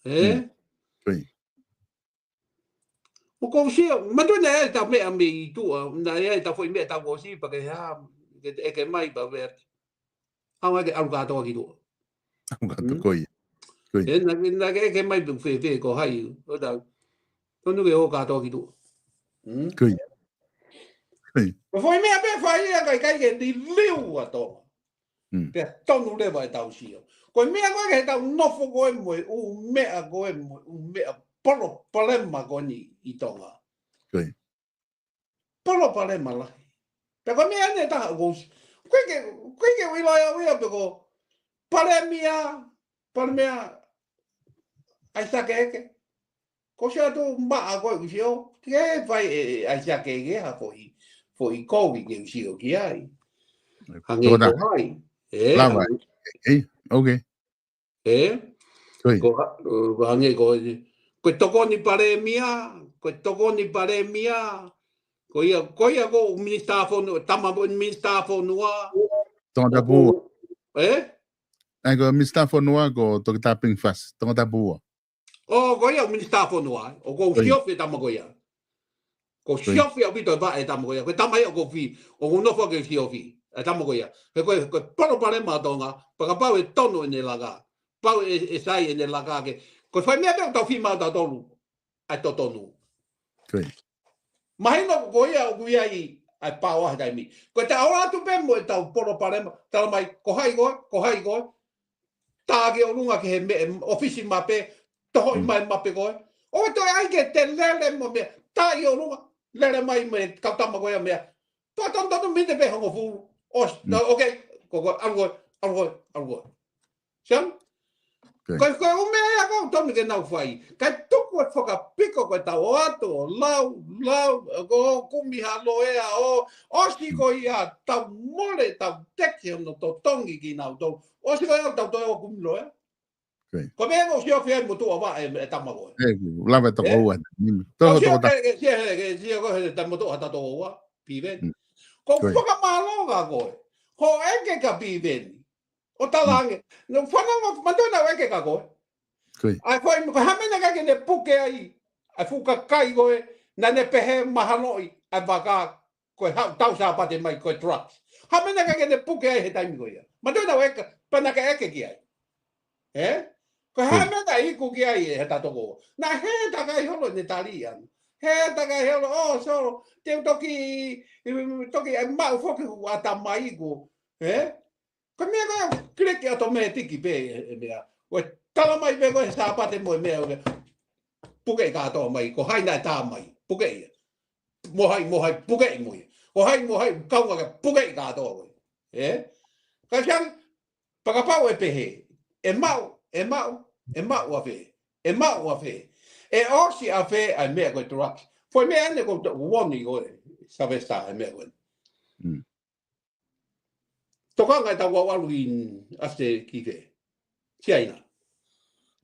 ʻE? Ko ia. ʻOku ou sio, manatuʻi naʻe ʻi ai ʻeta meʻa mei tuʻa, naʻe ʻi ai ʻeta foʻi meʻa ʻeta ʻosi pea ke hā, ke te ʻeke mai pea vea. ʻAonga ke ʻalu kātoa ki tuʻa. ʻAlu kātoa, ko ia. Ko ia. ʻE, naʻa ke, naʻa ke ʻeke mai pe fēfē ko hai, ʻo tau. Tonu ke ō kātoa ki tuʻa. Ko ia. Ko ia. Ko e foʻi meʻa pē fai ia ka ʻikai ke liliu ʻa Tonga. Pea tonu leva ʻetau sio. Ko e meʻa ko ē ke tau nofo ko ē mo e ʻū meʻa ko ē mo e ʻū meʻa palopalema ko eni ʻi Tonga. Ko ia. Palopalema lahi. Pea ko e meʻa eni ʻe taha ʻoku ou s-, ʻoku ʻikai ke, ʻoku ʻikai ke u ʻilo ʻe au ia pe ko Palēmia, Palēmia ʻAisake ʻEke. Ko e sio atu maʻa ko ē ʻoku sio, ke fai ʻe, ʻe ʻAisake ʻEke ha foʻi, foʻi kovi ke u sio ki ai. Hangē ko hai. ʻE, lava. ʻE, okay. ʻE? Ko ia. Ko ha-, ʻo, hangē ko, ko e tokoni palēmia, ko e tokoni palēmia, ko ia, ko ia ko e minisitā fonu-, tama ko e minisitā fonua. Tongatapu. ʻE? ʻAi ko e minisitā fonua ko Toketā Pink Fast, Tongatapu. ʻO, ko ia minisitā fonua, ʻoku ou siofi e tama ko ia. ʻOku ou siofi ʻaupito e vaʻe e tama ko ia. Ko e tama ia ʻoku ou fi-, ʻoku ou nofo ke siofi e tama ko ia. He ko e, ko e palopalema ʻa Tonga, pea kapau ʻe tonu ʻene laka. Pau ʻe, ʻe sai ʻene laka ke. Ko e fai meʻa pē ʻoku tau fiemaʻu tautolu ʻa e totonu. Mahino ko ia ʻoku ʻi ai ʻa e paoa he taimi. Ko e tau ō atu pē mo ʻetau palopalema, tala mai, ko hai koe, ko hai koe. Tā ki ʻolunga ki he meʻa, ʻōfisi mape, tohoʻi mai mape ko ē. ʻOua toe ʻai ke te lele mo meʻa, tā ki ʻolunga, lele mai mo e kau tama ko ē meʻa. Pea tonu tonu mite pē hongofulu. ʻOsi, okay, ko, ko, ʻalu koe, ʻalu koe, ʻalu koe. Siam? Ko, ko e ʻū meʻa ia ʻoku tonu ke nau fai. Kae tuku e fakapiko ko e tau ō atu ʻo lau, lau, ʻo kumi ha loea ʻo, ʻosi ko ia tau mole, tau teke hono totongi kinautolu. ʻOsi ko ia tau toe ō kumi loea. Ko e meʻa ʻoku ou siofi ai motuʻa vaʻe e, e tama ko ē. ʻE, lava e toko ua. Toko, toko ta. Ke, ke, ke, ke, ke, ko e tama motuʻa ha toko ua, Piveni. Ko e fakamālō kia koe. Hoʻo ʻeke kia Piveni. ʻO talaange. Nau fanongo, manatuʻi naʻa ku ʻeke kia koe. ʻAi, ko e, ko e hā e meʻa naʻe ʻikai ke ne puke ai ʻa e fuʻu kakai ko ē, naʻa ne pehē mahaloʻi ʻa e vaka ko e haʻu tau Sāpate mai ko e drugs. Hā e meʻa naʻe ʻikai ke ne puke ai he taimi ko ia. Manatuʻi naʻa ku ʻeke, pea naʻa ke ʻeke ki ai. ʻE? Ko e hā e meʻa naʻe iku ki ai ʻe he toko ua. Naʻe hē takai holo ʻene tali ʻana. Hē takai holo, oh, so, te u toki, toki ʻai maʻu foki ʻa e tama iku. ʻE? Ko e meʻa ko ē, click automatic pē e, e meʻa. ʻOku tala mai pē ko e Sāpate mo e meʻa, ʻo ke puke kātoa mai, ko hai naʻe tā mai, puke ia. Mo hai, mo hai, puke mo ia. Ko hai, mo hai, kaunga ke puke kātoa ko ē. ʻE? Ka siam, pea kapau ʻe pehē, ʻE maʻu, ʻe maʻu, ʻe maʻu ʻafē. ʻE maʻu ʻafē. ʻE ʻosi ʻafē ʻa e meʻa ko e drugs. Foʻi meʻa ʻeni ko e warning ko e Sylvester ʻa e meʻa ko ē. Mm. Tokanga ʻetau ʻalu ʻi ʻAsitelēlia ki fē? Siaina.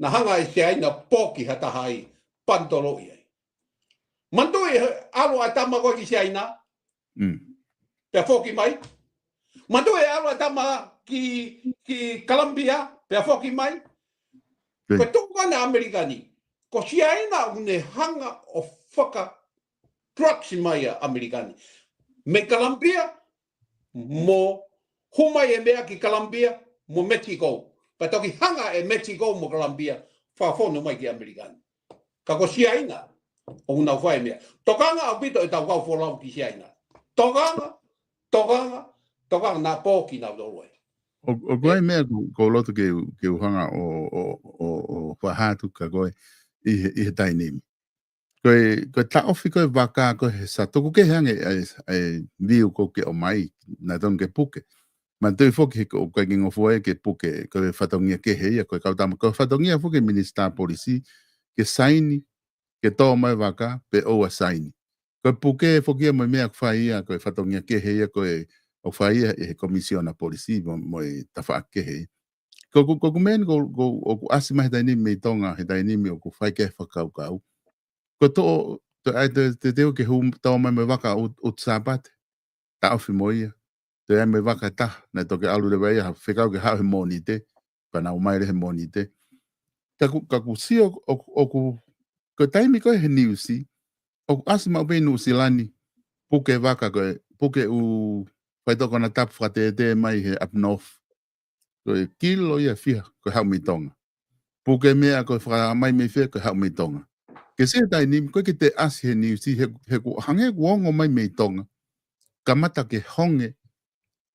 Naʻe hanga ʻe Siaina ʻo poki ha taha ai, panitoloʻi ai. Manatuʻi ʻalu ʻa e tama ko ē ki Siaina. Mm. Pea foki mai. Manatuʻi ʻalu ʻa e tama ki, ki Colombia, pea foki mai. Ko e tuʻu ko ena ʻa ʻAmelika ni. Ko Siaina ʻoku ne hanga ʻo faka-drugs mai ʻa ʻAmelika ni. Mei Colombia, mo hū mai e meʻa ki Colombia, mo Mexico. Pea toki hanga ʻe Mexico mo Colombia, fakafonu mai ki ʻAmelika ni. Ka ko Siaina, ʻoku nau fai meʻa. Tokanga ʻaupito ʻetau kau folau ki Siaina. Tokanga, tokanga, tokanga naʻa poki nautolu ai. ʻO, ʻoku ʻi ai meʻa ʻoku, ʻoku ou loto ke u, ke u hanga ʻo, ʻo, ʻo, ʻo fakahā atu kia koe ʻi he, ʻi he taimi ni. Ko e, ko e taʻofi ko e vaka ko e he sa tuku kehe ange ʻa e, ʻa e view ko ē ʻoku ʻomai, naʻe tonu ke puke. Manatuʻi foki he ko e ʻikai ke ngofua ia ke puke, ko e fatongia kehe ia, ko e kau tama, ko e fatongia foki e minisitā polisi, ke saini, ke tō mai vaka, pe ʻoua saini. Ko e puke foki ia mo e meʻa ʻoku fai ia, ko e fatongia kehe ia, ko e ʻoku fai ia ʻe he komisiona polisi, mo, mo e tafaʻaki kehe ia. Ko ʻeku, ko ʻeku meʻa ni ko, ko, ʻoku ʻasi mai he taimi ni mei Tonga, he taimi ni ʻoku fai ki ai e fakakaukau. Ko e toʻo, to, ʻai te, te teu ke hū tō mai mo e vaka ʻo, ʻo Sāpate. Taʻofi mo ia. Toe ʻai mo e vaka ʻe taha, naʻe toki ʻalu leva ia, ha fekau ke haʻu he Mōnite, pea nau ō mai leva he Mōnite. Ka ʻoku, ka ʻoku sio, ʻoku, ʻoku, ko e taimi ko ē he niusi, ʻoku ʻasi maʻu pē ʻi Nuʻusila ni, puke vaka ko ē, puke ʻū faitoʻo konatapu fakatētē mai he up north. Ko e kilo ia ʻe fiha, ko e haʻu mei Tonga. Puke meʻa ko e fakamai mei fē, ko e haʻu mei Tonga. Ke sio he taimi ni, ʻoku ʻikai ke toe ʻasi he niusi, he, he ʻoku hangē ʻoku ongo mai mei Tonga. Kamata ke honge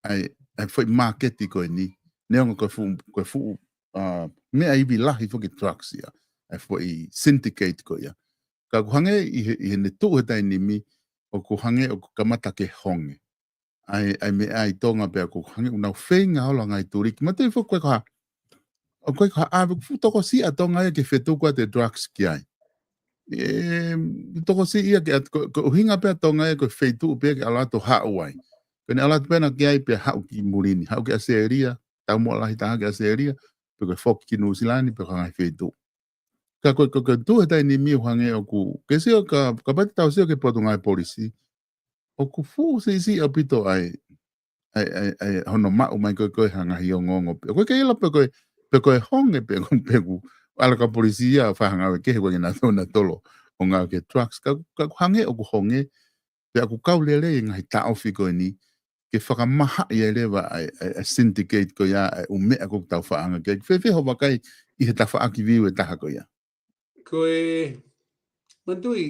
ʻa e, ʻa e foʻi māketi ko eni. Neongo ko e fuʻu, ko e fuʻu, ʻa, meʻa ivi lahi foki drugs ia. ʻA e foʻi syndicate ko ia. Ka ʻoku hangē ʻi he, ʻi heʻene tuʻu he taimi ni, ʻoku hangē ʻoku kamata ke honge ʻa e, ʻa e meʻa ʻi Tonga pea ʻoku hangē ʻoku nau feinga holo ngaahi tuliki. Manatuʻi foki ko e ko ha, ʻoku ʻikai ko ha ʻave, ʻoku fuʻu tokosiʻi ʻa Tonga ia ke fetuku atu e drugs ki ai. ʻE, tokosiʻi ia ke ʻat-, ko, ko e ʻuhinga pē ʻa Tonga ia ko e feituʻu pē ke ʻalu atu ʻo haʻu ai. Ko ʻene ʻalu atu pē ʻana ki ai pea haʻu ki muli ni, haʻu ki ʻAositelēlia, taumuʻa lahi taha ki ʻAositelēlia, pe ko e foki ki Nuʻusila ni, pe ko e ngaahi feituʻu. Ka ko, ko, ko e tuʻu he taimi ni ʻoku hangē ʻoku, ke sio ka, kapau te tau sio ki he Potungāue Polisi, ʻoku fuʻu siʻisiʻi ʻaupito ʻa e, ʻa e, ʻa e, ʻa e hono maʻu mai ko ē ko e ha ngaahi ongoongo. Pe ko e ke ʻilo pe ko e, pe ko e honge pe ko, pe ʻoku ʻalu e kau polisi ia ʻo fai ha ngāue kehe ko ē ke nau toe nau tolo ʻo ngāue ki he drugs. Ka, ka ʻoku hangē ʻoku honge, pea ʻoku kau lelei e ngaahi taʻofi ko eni, ke fakamahaʻi ai leva ʻa e, ʻa e, ʻa e syndicate ko ia, ʻa e ʻū meʻa ko ē ʻoku tau fakaanga ki ai. Fēfē hoʻo vakai ʻi he tafaʻaki view ʻe taha ko ia? Ko e, manatuʻi,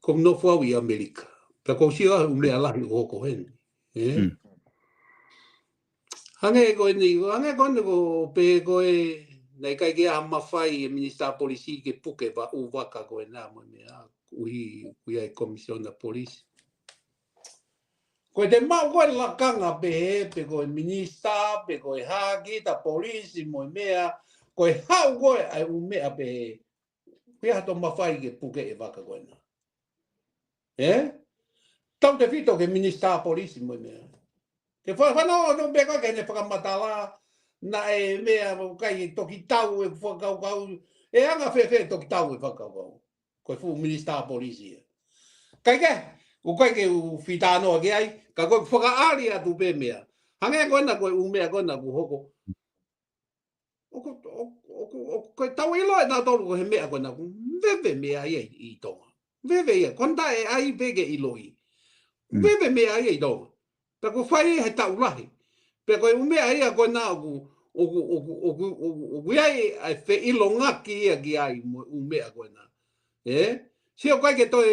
ʻoku ou nofo au ʻi ʻAmelika. Pea ʻoku ou sio he ʻū meʻa lahi ʻoku hoko heni. ʻE? Mm. Hangē ko eni, hangē ko eni ko pē ko e, naʻe ʻikai ke ʻi ai ha mafai ʻa e minisitā polisi ke puke e ʻū vaka ko ena mo e meʻa, ʻuhi, ʻuhi ʻa e komisiona polisi. Ko e te maʻu ko e lakanga pehē, pe ko e minisitā, pe ko e hā kita polisi mo e meʻa, ko e haʻu ko ē ʻa e ʻū meʻa pehē, ʻoku ʻi ai hato mafai ke puke e vaka ko ena. ʻE? Tautefito ki he minisitā polisi mo e meʻa. Ke fa-, fanongo atu pē ko ē ki heʻene fakamatala, naʻe meʻa ʻoku ʻikai toki tau e fakakaukau, ʻe anga fēfē toki tau e fakakaukau. Ko e fuʻu minisitā polisi ia. Kae kehe, ʻoku ʻikai ke u fita noa ki ai, ka ko e fakaʻali atu pē meʻa. Hangē ko ena ko e ʻū meʻa ko ena ʻoku hoko. ʻOku, ʻoku, ʻoku, ʻoku, ko e tau ʻilo ʻe nautolu ko e he meʻa ko ena ʻoku veve meʻa ia ʻi, ʻi Tonga. Veve ia, ko ena ʻe ʻai pē ke ʻiloʻi. Mm. Veve meʻa ia ʻi Tonga. Pea ʻoku fai he taʻu lahi. Pea ko e ʻū meʻa ia ko ena ʻoku, ʻoku, ʻoku ʻi ai ʻa e feʻilongaki ia ki ai mo e ʻū meʻa ko ena. ʻE? Sio ʻoku ʻikai ke toe,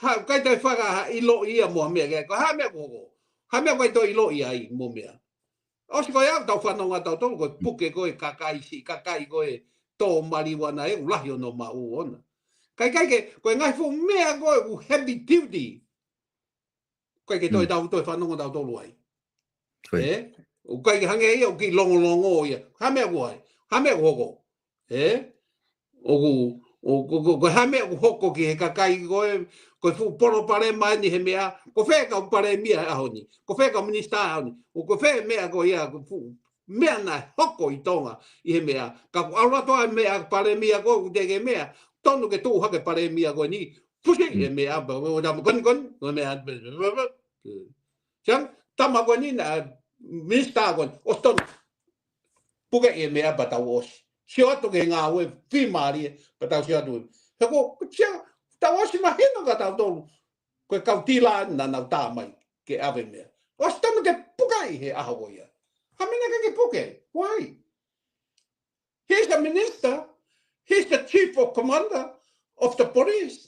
ha, ʻikai toe fakaʻiloʻi ia mo ha meʻa ki ai. Ko e hā e meʻa ʻoku hoko. Hā e meʻa ʻoku ʻikai toe ʻiloʻi ai mo e meʻa. ʻOsi ko ia ʻoku tau fanongo ʻa tautolu ko e puke ko e kakai siʻi, kakai ko e tō maliuana ʻoku lahi hono maʻu ʻona. Kae ʻikai ke, ko e ngaahi fuʻu meʻa ko ē ʻoku heavy duty. ʻOku ʻikai ke toe Mm. tau toe fanongo ʻa tautolu ai. Ko ia. ʻE? ʻOku ʻikai ke hangē ia ʻoku kiʻi longolongo ia. Hā e meʻa ʻoku ai. Ha meʻa ʻoku hoko. ʻE? ʻOku, ʻo, ko, ko, ko e ha meʻa ʻoku hoko ki he kakai ko e, ko e fuʻu palopalema eni he meʻa, ko fē kau palēmia he ʻaho ni, ko fē kau minisitā he ʻaho ni, ʻo ko fē meʻa ko ia, ko e fuʻu meʻa naʻe hoko ʻi Tonga ʻi he meʻa, ka ko e ʻalu atu ʻa e meʻa palēmia ko ē, ʻoku teʻeki meʻa, tonu ke tuʻu hake palēmia ko eni, pusi e meʻa, ba, ba, ba, koni, koni, ko e meʻa, siang, tama ko eni naʻe minisitā ko eni, ʻosi tonu, puke e meʻa pea tau ʻosi. Sio atu ki he ngāue, fiemālie, pea tau sio atu. He ko, ko tia, tau ʻosi mahino kia tautolu. Ko e kau tila naʻa nau tā mai, ke ʻave meʻa. ʻOsi tonu ke puke ʻi he ʻaho ko ia. Ha meʻa naʻe ʻikai ke puke. Why? He's the minister. He's the chief of commander of the police.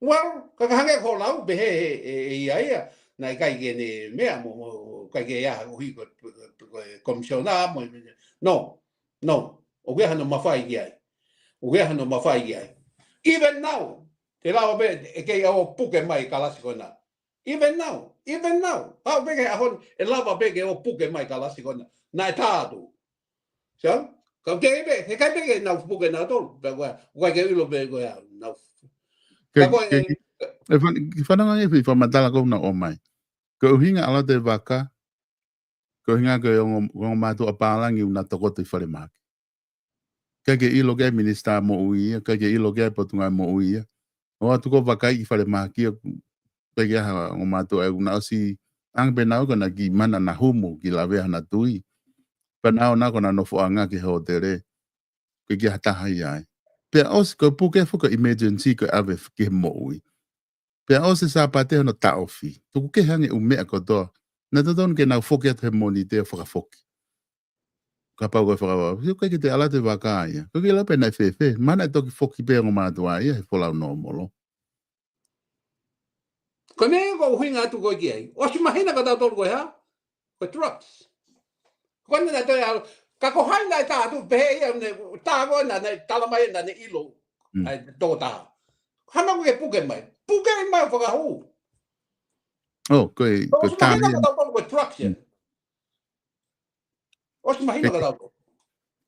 Well, ka ka hangē ko e lau, pehē ʻe, ʻe, ʻe ia ia, naʻe ʻikai ke ne meʻa mo, mo, ʻikai ke ia, ʻuhi ko, ko, ko e commissioner mo, no, no, ʻoku ʻi ai hano mafai ki ai. ʻOku ʻi ai hano mafai ki ai. Even now, te lava pē, ʻe kei ʻalu ʻo puke mai kalasi ko ena. Even now, even now, ʻalu pē ki he ʻaho ni, ʻe lava pē ke ʻalu ʻo puke mai kalasi ko ena. Naʻe tā atu. Siang? Ka ʻoku teʻeki pē, he ʻikai pē ke nau puke nautolu. Pea ko e, ʻoku ʻikai ke ʻilo pē ko e hā, nau. Ke, ka ko e, ke, ke, e fa-, ke fanongo ange ki he fakamatala ko ē naʻe ʻomai. Ko e ʻuhinga ʻalu atu e vaka, ko e ʻuhinga ko e ongo, ongo mātuʻa pālangi ʻoku na tokoto ʻi falemahaki. ʻIkai ke ʻilo ki ai e minisitā moʻui ia, ʻikai ke ʻilo ki ai e potungāue moʻui ia. ʻO ʻalu atu ko e vakai ʻi falemahaki ia, ʻikai ke ʻi ai ha ongo mātuʻa ʻe ʻoku na ʻosi, ʻange pē naʻa ko ena kiʻi mana naʻa na humu ki lavea hana tui. Pea naʻa ko ena nofoʻanga ki he hōtele. ʻIkai ke ʻi ai ha taha ia ai. Pea ʻosi ko e puke foki ko e emergency ko e ʻave ki he moʻui. Pea ʻosi e Sāpate hono taʻofi. Tuku kehe ange e ʻū meʻa kotoa. Naʻe totonu ke nau foki atu he Mōnite ʻo fakafoki. Kapau ko e fakavavevave. Sio ʻikai ke te ʻalu atu e vaka ia. Ko e kiʻi lau pē naʻe fēfē. Mana e toki foki pē ongo mātuʻa ia he folau nōmolo. Ko e meʻa ko e ʻuhinga atu ko ē ki ai. ʻOsi mahino kia tautolu ko e hā? Ko e drugs. Ko ena naʻe toe ʻalu. Ka ko hai naʻe tā atu pehē ia ne, tā ko ena naʻe tala mai naʻa ne ʻilo. Mm. ʻAi, tō tā. Hana ko e puke mai. Puke mai ʻo fakahū. ʻO, ko e, ko e ʻOsi mahino kia tautolu ko e drugs ia. Mm. ʻOsi mahino kia tautolu.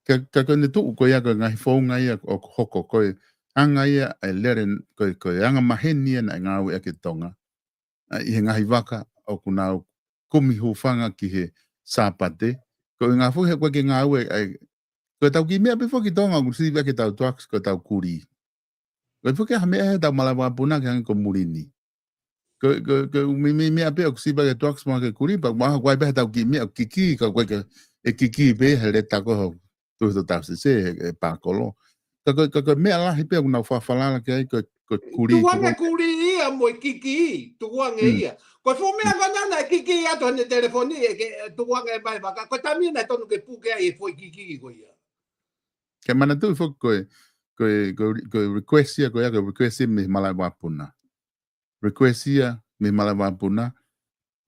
Ka, ka ko ʻene tuʻu ko ia ko e ngaahi founga ia ʻoku hoko ko e anga ia e lele, ko e, ko e anga maheni ia naʻe ngāueʻaki ʻe Tonga. ʻA, ʻi he ngaahi vaka ʻoku nau kumi hūfanga ki he Sāpate. Ko e ngaahi foʻi he ko e ke ngāue, ʻa, ko e tau kiʻi meʻa pē foki ʻi Tonga ʻoku sivi ʻaki ʻetau drugs, ko e tau kulī. Ko e foki ha meʻa he tau malava puna ke hangē ko e mulini. Ko, ko, ko e ʻū meʻa, meʻa, meʻa pē ʻoku sivi ʻaki e drugs mo e kulī, pea ʻoku ʻi ai pē ha tau kiʻi meʻa ʻoku kikī, ka ko e ke, ʻe kikī pē he leta ko ē ʻoku tuʻu he tau sese, he, he pākolo. Ka ko e, ka ko e meʻa lahi pē ʻoku nau fakafalala ki ai, ko e, ko e kulī, tukuange ko e kulī ia mo e kikī, tukuange Mm. ia. Ko e fuʻu meʻa ko ena naʻe kikī atu heʻene telefoni, ʻe ke, ʻe tukuange mai vaka. Ko e taimi naʻe tonu ke puke ai e foʻi kikī ko ia. Ke manatuʻi foki ko e, ko e, ko e, ko e request ia, ko ia ko e request ia mei he malaʻe vakapuna. Request ia mei he malaʻe vakapuna.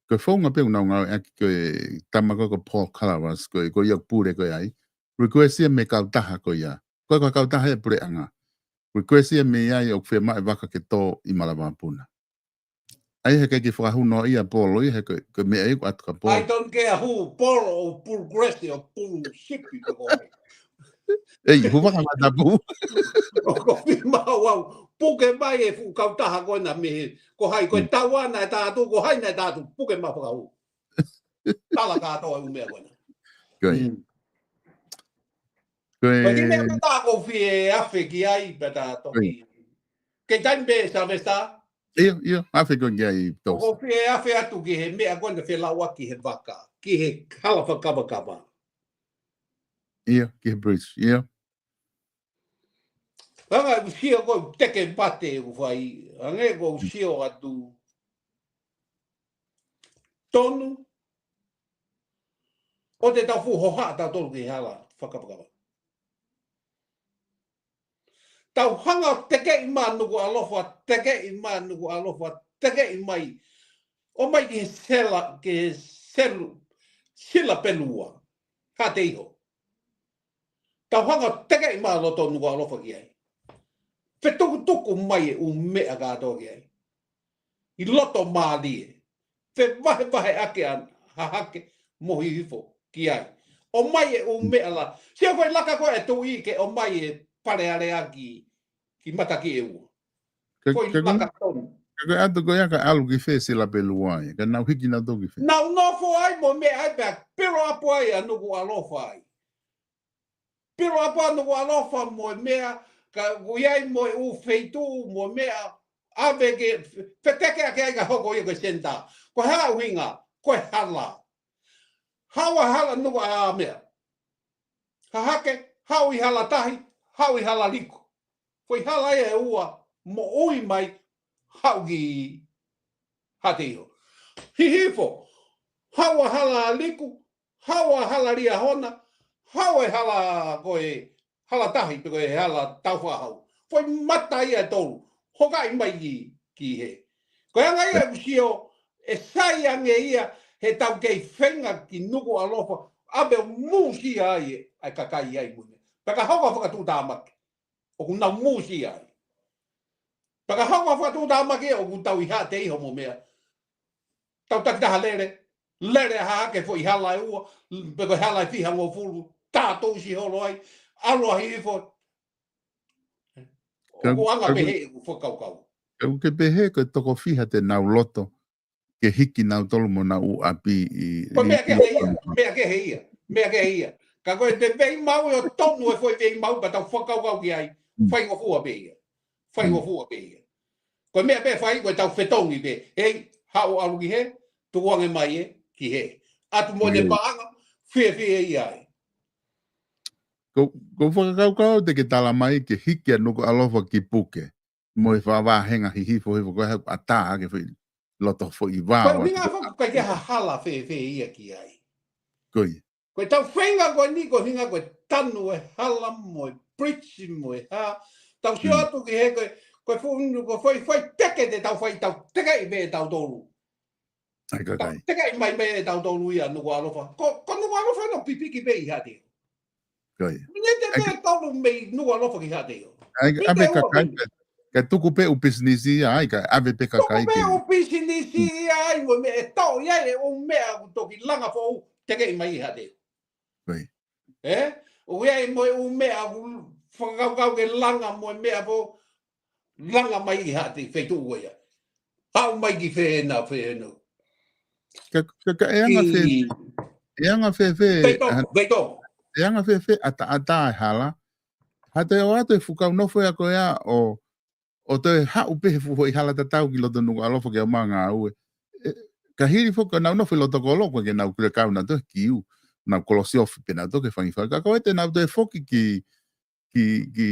Ko e founga pē ʻoku nau ngāueʻaki ko e tama ko ē ko Paul Calavas, ko e, ko ia pule ko ē ai. Request ia mei he kautaha ko ia. Ko e, ko e kautaha ia puleʻanga. Request ia mei ai ʻoku fiemaʻu e vaka ke tō ʻi malaʻe vakapuna. ʻAi he ʻikai ke fakahū noa ia Polo ia he ko e, ko e meʻa ia ʻoku ʻatu kia Polo. ʻAi tonu ke a hū Polo ʻo pulu gresi ʻo pulu sipi ko ko. ʻEi, hū vaka matapu. ʻOku ou fiemaʻu au, puke mai e fuʻu kautaha ko ena mei he, ko hai, ko e Mm. tauana e tā atu, ko hai naʻe tā atu, puke mai fakahū. Tala kātoa e ʻū meʻa ko ena. Ko ia. Mm. Ko e Ko e kiʻi meʻa pē tā ʻoku ou fie afe ki ai, pea tā toki. Ko ia. Ke taimi pē Sylvester, ʻIo, ʻio, afe ko ē ki ai Tosa. ʻOku ou fie afe atu ki he meʻa ko ena felauʻaki he vaka, ki he hala fakakavakava. ʻIo, ki he bridge, ʻio. Hanga ʻo sio ko e teke mate ʻoku fai, hangē ko e sio atu. Tonu, ʻoua te tau fuʻu hohaʻa tautolu ki he hala fakakavakava. Tau hanga ʻo tekeʻi mai Nukuʻalofa, tekeʻi mai Nukuʻalofa, tekeʻi mai. ʻOmai ki he sela, ki he selu, sila pelua. Hā te iho. Tau hanga ʻo tekeʻi mai loto Nukuʻalofa ki ai. Fetukutuku mai e ʻū meʻa kātoa ki ai. ʻI loto mālie. Fevahevaheʻaki ʻa Hahake mo Hihifo ki ai. ʻOmai e ʻū meʻa la. Sio ko e laka ko e tuʻi ke ʻomai e Palealea ki, ki Matakiʻeua. Ko e laka tonu. Ka ko e ʻatu ko ia ka ʻalu ki fē Silapelua ia. Ka nau hiki nautolu ki fē. Nau nofo ai mo meʻa ai pea pilo ʻapu ai ʻa Nukuʻalofa ai. Pilo ʻapu ʻa Nukuʻalofa mo e meʻa, ka ʻoku ʻi ai mo e ʻū feituʻu mo e meʻa, ʻave ke feteke ake ai ka hoko ia ko e senitā. Ko e hā ʻuhinga, ko e hala. Haʻu ʻa e hala Nuku ʻa meʻa. Hahake, haʻu ʻi Halatahi, haʻu ʻi Halaliku. Foʻi hala ia ʻe ua, moʻui mai, haʻu ki Haʻateiho. Hihifo, haʻu ʻa Halaliku, haʻu ʻa Halaliahona, haʻu e hala ko e Halatahi, pe ko e hala Taufaʻahau. Foʻi mata ia ʻe tolu, hokaʻi mai ki, ki hē. Ko e anga ia ʻoku sio, ʻe sai ange ia, he tau kei feinga ki Nukuʻalofa, ʻave ʻo mūsia ai e, ʻa e kakai ai mo e meʻa. Pea ka hoko ʻa fakatuʻutāmaki, ʻoku nau mūsia ai. Pea ka hoko ʻa fakatuʻutāmaki ʻoku tau ʻi Haʻateiho mo meʻa. Tau takitaha lele, lele ʻa Hahake foʻi hala ʻe ua, pe ko e hala ʻe fihangofulu, tā tousi holo ai, ʻalu ʻa Hihifo. Ka, ʻoku anga ka, pehē ʻeku fakakaukau. Ka ʻoku ke pehē ko e toko fiha te nau loto, ke hiki nautolu mo nau ʻū ʻapi ʻi, ko e meʻa kehe ia, meʻa kehe ia, meʻa kehe ia. Ka ko e te veimau ʻo tonu e foʻi veimau pea tau fakakaukau ki ai, faingofua pē ia. Faingofua pē ia. Ko e meʻa pē fai, ko e tau fetongi pē. Hei, haʻu ʻalu ki hē, tuku ange mai ē, ki hē. ʻAtu mo ʻene paʻanga, fiefia ia ai. Ko, ko fakakaukau te ke tala mai ke hiki ʻa Nukuʻalofa ki puke. Mo e faʻa vāhenga Hihifo, Hihifo ko e hau ʻatā ke foʻi loto foʻi vā. Ko e ʻuhinga foki ʻoku ʻikai ke ha hala fēfē ia ki ai. Ko ia. Ko e tau feinga ko eni ko e ʻuhinga ko e tanu e hala mo e bridge mo e hā. Tau sio atu ki hē ko e, ko e fuʻu, ko e foʻi, foʻi teke te tau fai tau tekeʻi pē tautolu. ʻAi ka kai. Tekeʻi mai mei tautolu ia Nukuʻalofa. Ko, ko Nukuʻalofa no pipiki pē ʻi Haʻateiho. Ko ia. Miniti pē tolu mei Nukuʻalofa ki Haʻateiho. ʻAi, ʻave kakai pē. Ka tuku pē ʻū pisinisi ia ai, ka ʻave pē kakai. Tuku pē ʻū pisinisi ia ai, mo meʻa ʻe tau ia e ʻū meʻa ʻoku toki langa foʻou, tekeʻi mai ʻi Haʻateiho. Ko ia. ʻE? ʻOku ʻi ai mo e ʻū meʻa ʻoku fakakaukau ke langa mo e meʻa foʻou, langa mai ʻi Haʻateiho feituʻu ko ia. Haʻu mai ki fē na fē na. Ka, ka, ka ʻe anga fē, ʻe anga fēfē, ʻe anga fēfē ʻataʻatā e hala. Haʻateiho ʻoatu e fuʻu kau nofo ia ko ia ʻo, ʻo toe haʻu pē he fuʻu foʻi hala tatau ki loto Nukuʻalofa ke ʻomai ngāue. ʻE, ka hili foki nau nofo ʻi loto kolo ko ke nau kule kau nautolu ki u, nau kolosi ofi pē nautolu ke fangifai. Ka ko e te nau toe foki ki, ki, ki,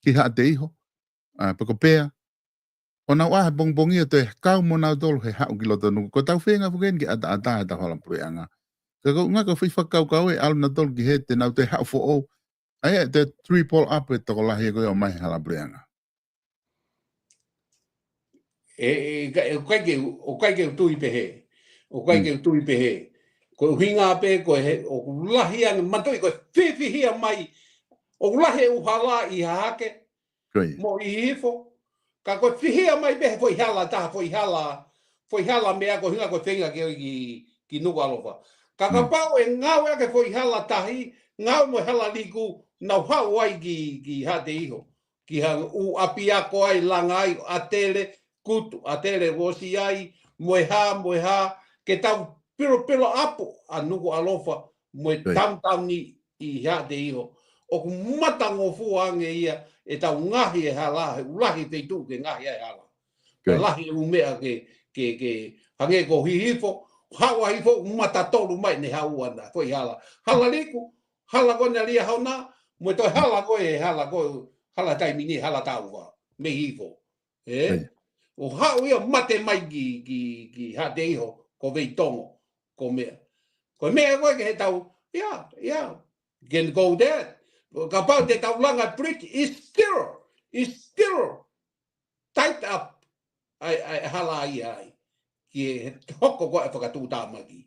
ki Haʻateiho, ʻa, pe ko Pea. ʻO nau ʻā he pongipongi ʻo toe kau mo nautolu he haʻu ki loto Nuku. Ko e tau feinga foki eni ke ʻataʻatā he tau hala puleʻanga. Ka ko e ʻuhinga ko e foʻi fakakaukau ē ʻalu nautolu ki hē te nau toe haʻu foʻou. ʻAi ʻe toe triple up e tokolahi ē ko e ʻomai he hala puleʻanga. ʻE, ʻe, ka, ʻe, ʻoku ʻikai ke, ʻoku ʻikai ke u tui pehē. ʻOku ʻikai ke u tui pehē. Ko e ʻuhinga pē ko e hē, ʻoku lahi ange, manatuʻi ko e fifihia mai, ʻoku lahi e ʻū hala ʻi Hahake, Ko ia. Mo ʻi Hihifo. Ka ko e fihia mai pē he foʻi hala taha, foʻi hala, foʻi hala meʻa ko e ʻuhinga ko e feinga ke ʻosi ki, ki Nukuʻalofa. Ka kapau ʻe ngāueʻaki e foʻi hala tahi, ngāue mo e Halaliku, nau haʻu ai ki, ki Haʻateiho. Ki ha ʻū ʻapiako ai, langa ai, ʻatele, kutu, ʻatele ʻosi ai, mo e hā, mo e hā, ke tau pilopilo ʻapu ʻa Nukuʻalofa, mo e downtown ʻi, ʻi Haʻateiho. ʻOku matangofua ange ia ʻetau ngaohi e hala, he ʻoku lahi e feituʻu ke ngaohi ai e hala. Ka lahi e ʻū meʻa ke, ke, ke hangē ko Hihifo, haʻu ʻa Hihifo, mata tolu mai ne haʻu ʻana, foʻi hala. Halaliku, hala ko ena Liahona, mo e toe hala ko e, hala ko e, hala taimi ni, hala tauva, mei Hihifo. ʻE? ʻO haʻu ia mate mai ki, ki, ki Haʻateiho, ko Veitongo, ko meʻa. Ko meʻa ko e ke he tau, yeah, yeah, can go there. Kapau te tau langa bridge, it's still, it's still tied up. ʻAi, ʻai, hala ia ai. Ki he hoko ko e fakatuʻutāmaki.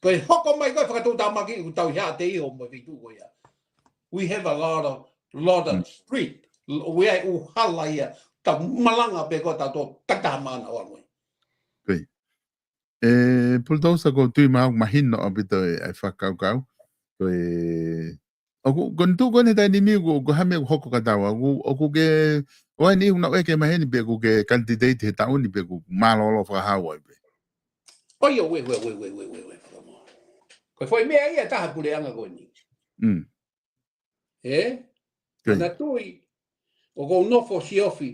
Ko e hoko mai ko e fakatuʻutāmaki, ʻoku tau ʻi Haʻateiho mo e feituʻu ko ia. We have a lot of, lot of street. We have ʻū hala ia. Tau malanga pē ko e tau tō takitaha mana o angoe. Ko ia. ʻE, Pulutousa ko tui mau mahino ʻaupito e, e fakakaukau. Ko e, ʻoku, ko e tuʻu ko eni he taimi ni ʻoku, ʻoku hā meʻa ʻoku hoko ka tau, ʻoku, ʻoku ke, ʻoua ʻe niʻihi ʻoku nau ʻeke mai heni pe ʻoku ke candidate he taʻu ni pe ʻoku mālōlō fakahau ai pē. ʻOi, ʻo, ue, ue, ue. Ko e foʻi meʻa ia ʻe taha puleʻanga ko eni. Mm. Ē? Ko ia. Naʻa tui, ʻoku ou nofo siofi,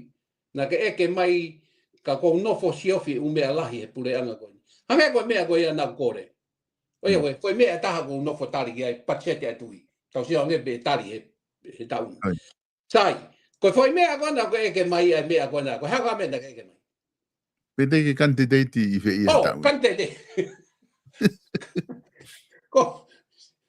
naʻa ke ʻeke mai, ka ʻoku ou nofo siofi ʻū meʻa lahi he puleʻanga ko eni. Hangē ko e meʻa ko ia naʻa ku kole. ʻOi, ʻo, ue, foʻi meʻa ʻe taha ʻoku ou nofo tali ki ai, patiseti ʻa e tui. Tau sio ange pe tali he, he taʻu ni. Ko ia. Sai, ko e foʻi meʻa ko ena ʻoku ke ʻeke mai, ʻa e meʻa ko ena, ko e hā e meʻa naʻa ke ʻeke mai? Pe te ke candidate ʻi fē ia he taʻu ni? Oh, candidate. Ko,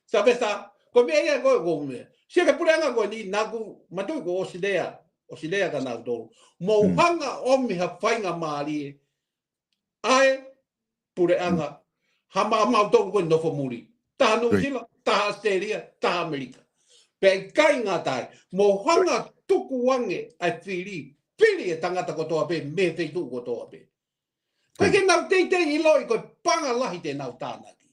Sylvester, ko e meʻa ia ko, ko e meʻa. Sio ki he puleʻanga ko eni, naʻa ku, manatuʻi ko ʻOsilea, ʻOsilea ka nautolu. Mou hanga ʻomi ha faingamālie, ʻa e puleʻanga, ha ma-, mautolu ko e nofo muli. Taha New Zealand, taha Australia, taha ʻAmelika. Pea ʻikai ngata ai, mou hanga tuku ange ʻa e fili, fili e tangata kotoa pē, mei he feituʻu kotoa pē. Ko e ke nau teitei ʻiloʻi ko e paʻanga lahi te nau tānaki.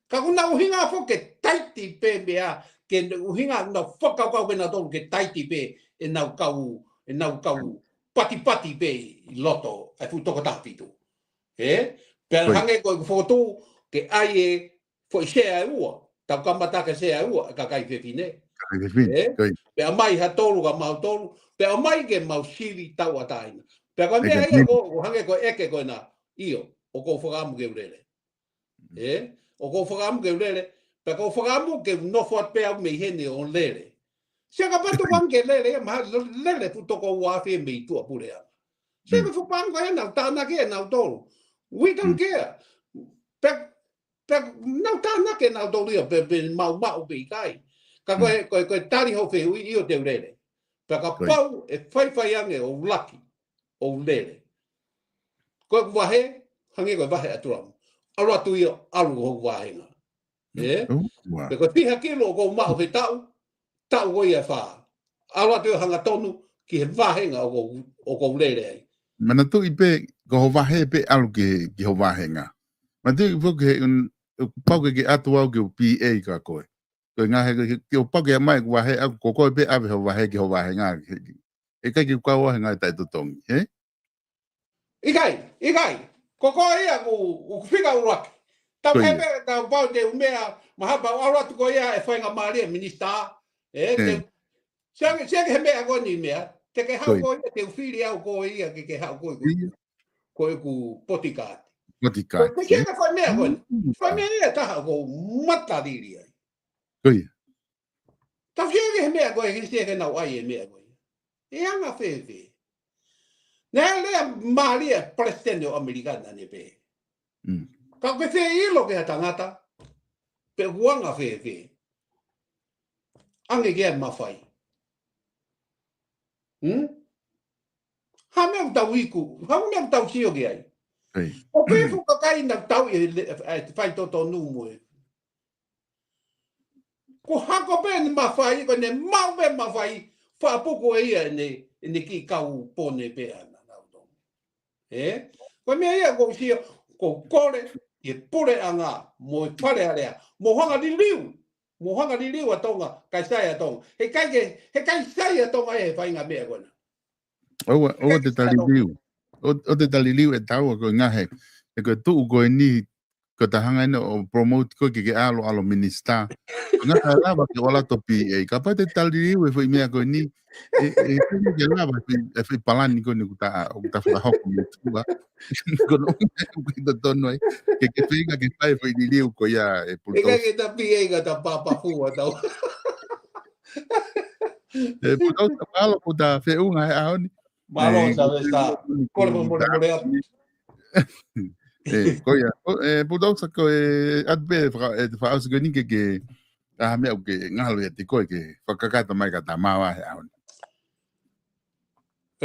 Ka ko ʻenau ʻuhinga foki ke taiti pē meʻa, ke ʻuhinga ʻenau fakakaukau ke nau tolu ke taiti pē ʻenau kau, ʻenau kau patipati pē ʻi loto ʻa e fuʻu toko taha fitu. Ē? Pea hangē ko e fokotuʻu ke ʻai e foʻi sea ʻe ua, tau kamata ki he sea ʻe ua, ʻa e kakai fefine. Kakai fefine, ē? Pea ʻomai ha tolu kia mautolu, pea ʻomai ke mau sivi tauʻatāina. Pea ko e meʻa ia ko, ko hangē ko e ʻeke ko ena, ʻio, ʻoku ou fakaʻamu ke u lele. Ē? ʻOku ou fakaʻamu ke u lele, pea ʻoku ou fakaʻamu ke u nofo atu pē au mei heni ʻo lele. Sio kapau ʻoku ou fakaʻamu ke lele, ia maha lele fuʻu toko ua afe mei tuʻa puleʻanga. Sio ki he fuʻu paʻanga ko ena, tānaki ʻe nautolu. We don't care. Pea, pea nau tānaki ʻe nautolu ia, pe, pe mau maʻu pe ʻikai. Ka ko e, ko e, ko e tali hoʻo fehuʻi, ʻio te u lele. Pea kapau ʻe faifai ange ʻo laki, ʻo lele. Ko ʻeku vahe, hangē ko e vahe ʻa Trump. ʻAlu atu ia, ʻalu ko hoku vāhenga. Ē? Pe ko e fiha kilo ʻoku ou maʻu he taʻu, taʻu ko ia ʻe fā. ʻAlu atu ia hangatonu ki he vāhenga ʻoku ou, ʻoku ou lele ai. Manatuʻi pē, ko ho vahe pē ʻalu ki, ki ho vāhenga. Manatuʻi pē ke, un, pau ke ke ʻatu au ke u P A kia koe. Ko e ngaahi, ke, ke, ke ʻo pau ke ʻomai ʻeku vahe ʻaʻaku, ko koe pē ʻave ho vahe ki ho vāhenga. ʻIkai ke u kau au he ngaahi taʻetotongi, ē? ʻIkai, ʻikai. Ko koe ia ʻoku, ʻoku fika ʻuluaki. Tau pehē pē, tau pau te u meʻa, mahalo pau ʻalu atu ko ia ʻe faingamālie minisitā. Ē, te, sio ange, sio ange he meʻa ko eni meʻa. Te ke haʻu ko ia, te u fili au ko ia, ke ke haʻu ko ia. Ko ʻeku potikaati. Potikaati, ko e meʻa ko eni. Ko e meʻa ia ʻe taha ʻoku ou matalili ai. Ko ia. Tau sio ki he meʻa ko ē, ke sio ki heʻenau ʻai e meʻa ko ē. ʻE anga fēfē? Naʻe lea mālie ʻa e palesiteni ʻo ʻAmelika naʻa ne pehē. Ka ʻoku ke fie ʻilo ki ha tangata, pe ʻoku anga fēfē? Ange ki ai e mafai. Hmm? Hā e meʻa ʻoku tau iku, hā e meʻa ʻoku tau sio ki ai. ʻOku pē fuʻu kakai naʻa tau ʻi he le-, ʻa e faitotonu mo e Ko hako pē ʻene mafai, ko ʻene maʻu pē mafai, fakapuku ʻe ia ʻene, ʻene kiʻi kau pone pē ʻana, nautolu. Ē? Ko e meʻa ia ʻoku ou sio, ʻoku ou kole, ʻi he puleʻanga, mo e Fale Alea, mou hanga liliu, mou hanga liliu ʻa Tonga, kae sai ʻa Tonga. Heʻikai ke, heʻikai sai ʻa Tonga ʻe he faʻahinga meʻa ko ena. ʻOua, ʻoua te ta liliu. ʻO, ʻoua te ta liliu ʻe taua ko e ngaahi. He ko e tuʻu ko eni, ko e ta hanga ʻeni ʻo promote koe ke ke ʻalu, ʻalu minisitā. Ko e ngata lava ke ʻalu atu P A. Kapau te ta liliu e foʻi meʻa ko eni, ʻe, ʻe, ʻe, ke lava e foʻi, e foʻi palani ko eni ʻoku ta, ʻoku ta fakahoko mei tuʻa. Ko hono ʻuhinga ʻoku ʻikai totonu ai. Ke, ke feinga ke fai e foʻi liliu ko ia e Pulutousa. ʻIkai ke ta P A ka ta pāpā fua tau. E Pulutousa, mālō hoʻo feʻunga he ʻaho ni. Mālō, ē, Sylvester. Kole mo mole mole atu. Ē, ko ia, ko, ē, Pulutousa ko e ʻatu pē faka-, ē, fakaʻosi ko eni ke, ke, ʻa e meʻa ʻoku ke ngalo ia te koe ke fakakakato mai ka ta maʻu he ʻaho ni.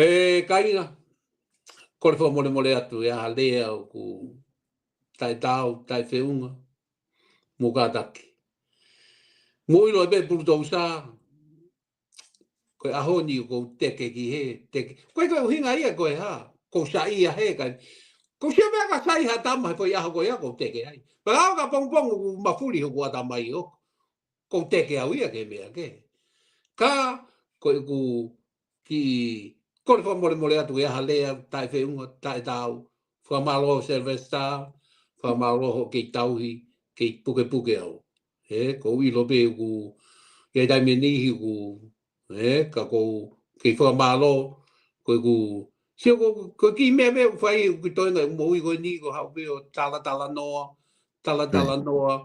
Ē, kāinga, kole mo mole mole atu, ʻi ha lea ʻoku taʻetaau, taʻefeʻunga, mo kātaki. Mou ʻilo pē Pulutousa, ko e ʻaho ni ʻoku ou teke ki hē, teke. Ko e, ko e ʻuhinga ia ko e hā, ʻoku ou saiʻia hē kai. ʻOku ou sio pē ka sai ha tama he foʻi ʻaho ko ia ʻoku ou teke ai. Pea ʻalu ka pongipongi ʻoku mafuli hoku ʻatamai ʻoku. ʻoku ou teke au ia ki he meʻa kehe. Ka, ko ʻeku kiʻi kole fakamolemole atu ʻi ha lea taʻefeʻunga, taʻetaau. Fakamālō Sylvester, fakamālō hoʻo kei tauhi, kei pukepuke au. He, ʻoku ou ʻilo pē ʻoku, ʻi he taimi ni ʻoku, he, ka ʻoku ou kei fakamālō, ko ʻeku, sio ko, ko e kiʻi meʻa pē ʻoku fai ʻeku toenga ʻeku moʻui ko eni ko e haʻu pē ʻo talatalanoa, talatalanoa,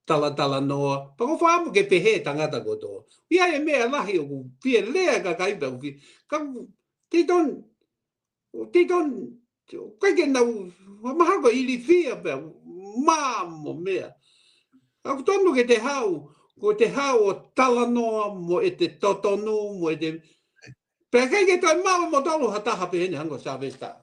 talatalanoa. Pea ʻoku ou fakaʻamu ke pehē tangata kotoa. ʻI ai e meʻa lahi ʻoku fie lea e kakai pea ʻoku fie, ka ʻoku, they don't, they don't, ʻikai ke nau, mahalo ko e ilifia pea, mā mo meʻa. ʻOku tonu ke te haʻu, ko te haʻu ʻo talanoa mo ʻete totonu, mo ʻete, pea ʻikai ke toe maʻu ʻe moutolu ha taha pehē ni hangē ko Sylvester.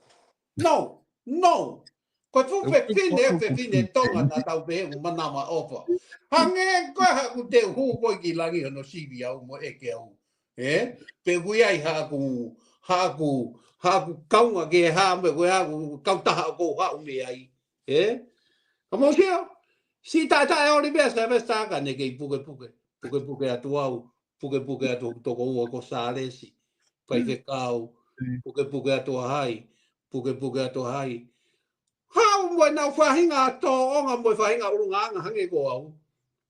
No, no. Ko e fuʻu fefine, fefine Tonga naʻa tau pehē ʻoku manavaʻofa. Hangē ko e haʻaku te hū ko ē ki langi hono sivi au mo ʻeke au. Ē? Pe ʻoku ʻi ai haʻaku, haʻaku, haʻaku kaunga ke hā mo e ko e haʻaku kautaha ʻoku ou haʻu mei ai. Ē? Ka mou sio, siʻi taʻetaʻeoli pē ʻa Sylvester ka ne kei pukepuke. Pukepuke atu au, pukepuke atu hoku tokoua ko Sālesi. Faifekau, pukepuke atu ʻa hai, pukepuke atu ʻa hai. Haʻu mo ʻenau faʻahinga tōʻonga mo e faʻahinga ʻulungaanga hangē ko au.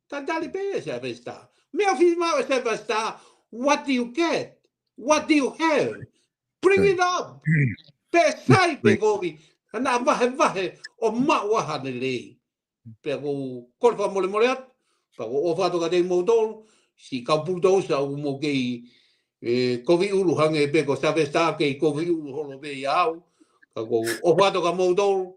Tatali pē ʻe Sylvester. Meʻa fiemaʻu ʻe Sylvester, what do you get? What do you have? Bring it up. Pe sai pe kovi. Ka naʻa vahevahe ʻo maʻu ʻa ha lelei. Pea ʻoku ou kole fakamolemole atu. Pea ʻoku ou ʻofa atu kiate kimoutolu. Siʻi kau pulutousa ʻoku mou kei, ē, kovi ʻulu hangē pē ko Sylvester kei kovi ʻulu holo pē ʻia au. Ka ʻoku ou ʻofa atu kia moutolu.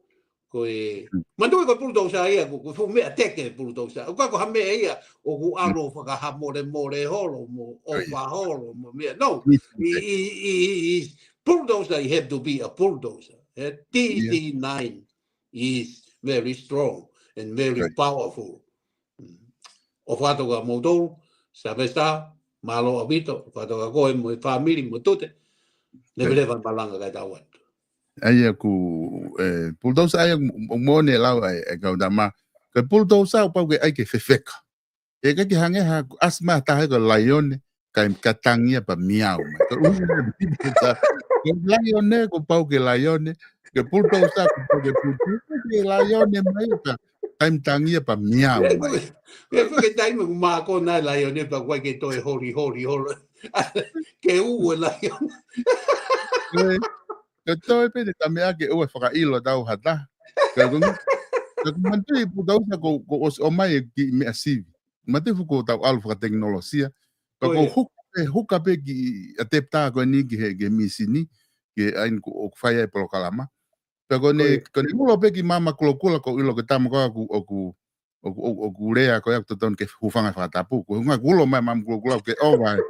Ko e, manatuʻi ko e pulutousa ia, ko, ko e fuʻu meʻa teke pulutousa. ʻOku ʻikai ko ha meʻa ia, ʻoku ʻalu ʻo fakahamolemole holo, mo ʻofa holo, mo meʻa. No, i, i, i, i, i, pulutousa, you have to be a bulldozer. Eh, T C nine is very strong and very powerful. Mm. ʻOfa atu kia moutolu, Sylvester, mālō ʻaupito, ʻofa atu kia koe mo e fāmili mo Tute. Leveleva malanga kae tau atu. ʻA ia ko e, pulutousa ʻa ia ʻoku moʻoni e lau ʻa e, ʻa e kau tama. Ko e pulutousa ʻoku pau ke ʻai ke fefeka. ʻE ʻikai ke hangē ha ʻasi mai ha taha ko e laione, kae, kae tangi ia pea meow mai. Ko e ʻuhinga ʻo e pulutousa, ko e laione ʻoku pau ke laione, ko e pulutousa ʻoku pau ke pulutousa, ko e laione mai ia pea, kae tangi ia pea meow mai. Ko e fuʻu taimi ʻoku mākona e laione pea ʻoku ʻikai ke toe holi, holi, holo. Ke ʻū e laione. Ko e, ko e toe pē te ta meʻa ke ʻoua ʻe fakaʻilo tau ha taha. Ka ko, ka ʻoku manatuʻi pulutousa ʻoku, ʻoku ʻosi ʻomai e kiʻi meʻa sivi. Manatuʻi fuʻu ʻoku tau ʻalu fakatekinolosia. Ka ʻoku huka pē, huka pē kiʻi ʻatepitā ko eni ki he, ki he mīsini, ki he ʻaho ni ʻoku, ʻoku fai ai e polokalama. Pea ko ʻene, ko ʻene ulo pē kiʻi maama kulokula ʻoku ou ʻilo ko e tama ko ē ʻoku, ʻoku, ʻoku, ʻoku, ʻoku lea ko ia ʻoku totonu ke hūfanga he fakatapu. Ko e ʻuhinga ʻoku ulo mai maama kulokula ke ʻova e,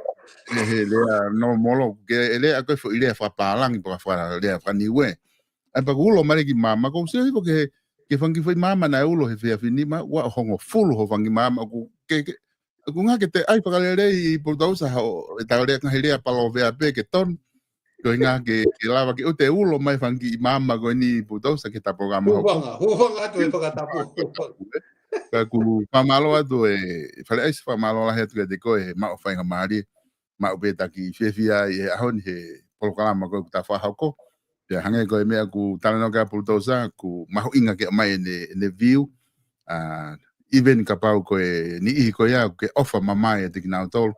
e he lea nōmolo, ke lea ko e foʻi lea fakapālangi, pe ko e fakalea faka-Niue. ʻA ia pea ʻoku ulo mai kiʻi maama, ʻoku ou sio hifo ki he, ki he fanga kiʻi foʻi maama naʻe ulo he efiafi ni, maʻu ʻe hongofulu hoʻo fanga kiʻi maama, ʻoku ke, ke, ʻoku ngā ke te ʻai fakalelei pulutousa haʻo, ʻetau lea ngaahi lea palovea pē ke tonu. Ko e ngā ke, ke lava ke ʻoua te ulo mai fanga kiʻi maama ko eni pulutousa ke ta polokalama hoko. Hūfanga, hūfanga atu he fakatapu. Ka ʻoku fakamālō atu e, Fale ʻAisi fakamālō lahi atu kiate koe he maʻu faingamālie. Maʻu pē ʻeta kiʻi fiefia ʻi he ʻaho ni he polokalama ko ē ʻoku ta fakahoko. Pea hangē ko e meʻa ʻoku talanoa ki ai pulutousa, ʻoku mahuʻinga ke ʻomai ʻene, ʻene view. ʻA, even kapau ko e niʻihi ko ia ʻoku ke ʻofa mamae ʻiate kinautolu.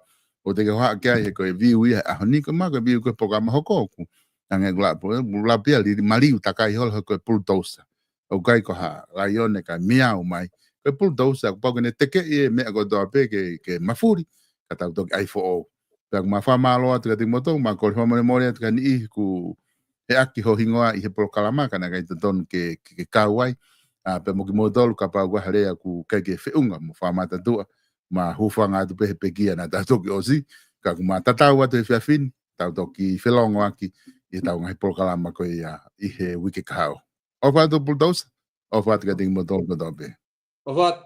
ʻOku te ke hohaʻa ki ai he ko e view ia he ʻaho ni ko e maʻu ko e view ko e polokalama hoko ʻoku. Hangē ʻoku lau pē, ʻoku lau pē ia lili maliu takai holo he ko e pulutousa. ʻOku ʻikai ko ha laione kae meow mai. Ko e pulutousa, ʻoku pau ke ne tekeʻi e meʻa kotoa pē ke, ke mafuli, ka tau toki ʻai foʻou. Pea ʻoku ma fakamālō atu kiate kimoutolu, ma kole fakamolemole atu ki ha niʻihi ʻoku heʻaki ho hingoa ʻi he polokalama, ka naʻe ʻikai totonu ke, ke, ke kau ai. ʻA, pea mo kimoutolu kapau ʻoku ʻi ai ha lea ʻoku ʻikai ke feʻunga mo fakamātatuʻa, ma hūfanga atu pē he pekia naʻa tau toki ʻosi, ka ʻoku ma tatau atu he efiafi ni, tau toki felongoaki ʻi heʻetau ngaahi polokalama ko ia ʻi he uike kahaʻu. ʻOfa atu pulutousa, ʻofa atu kiate kimoutolu kotoa pē. ʻOfa atu.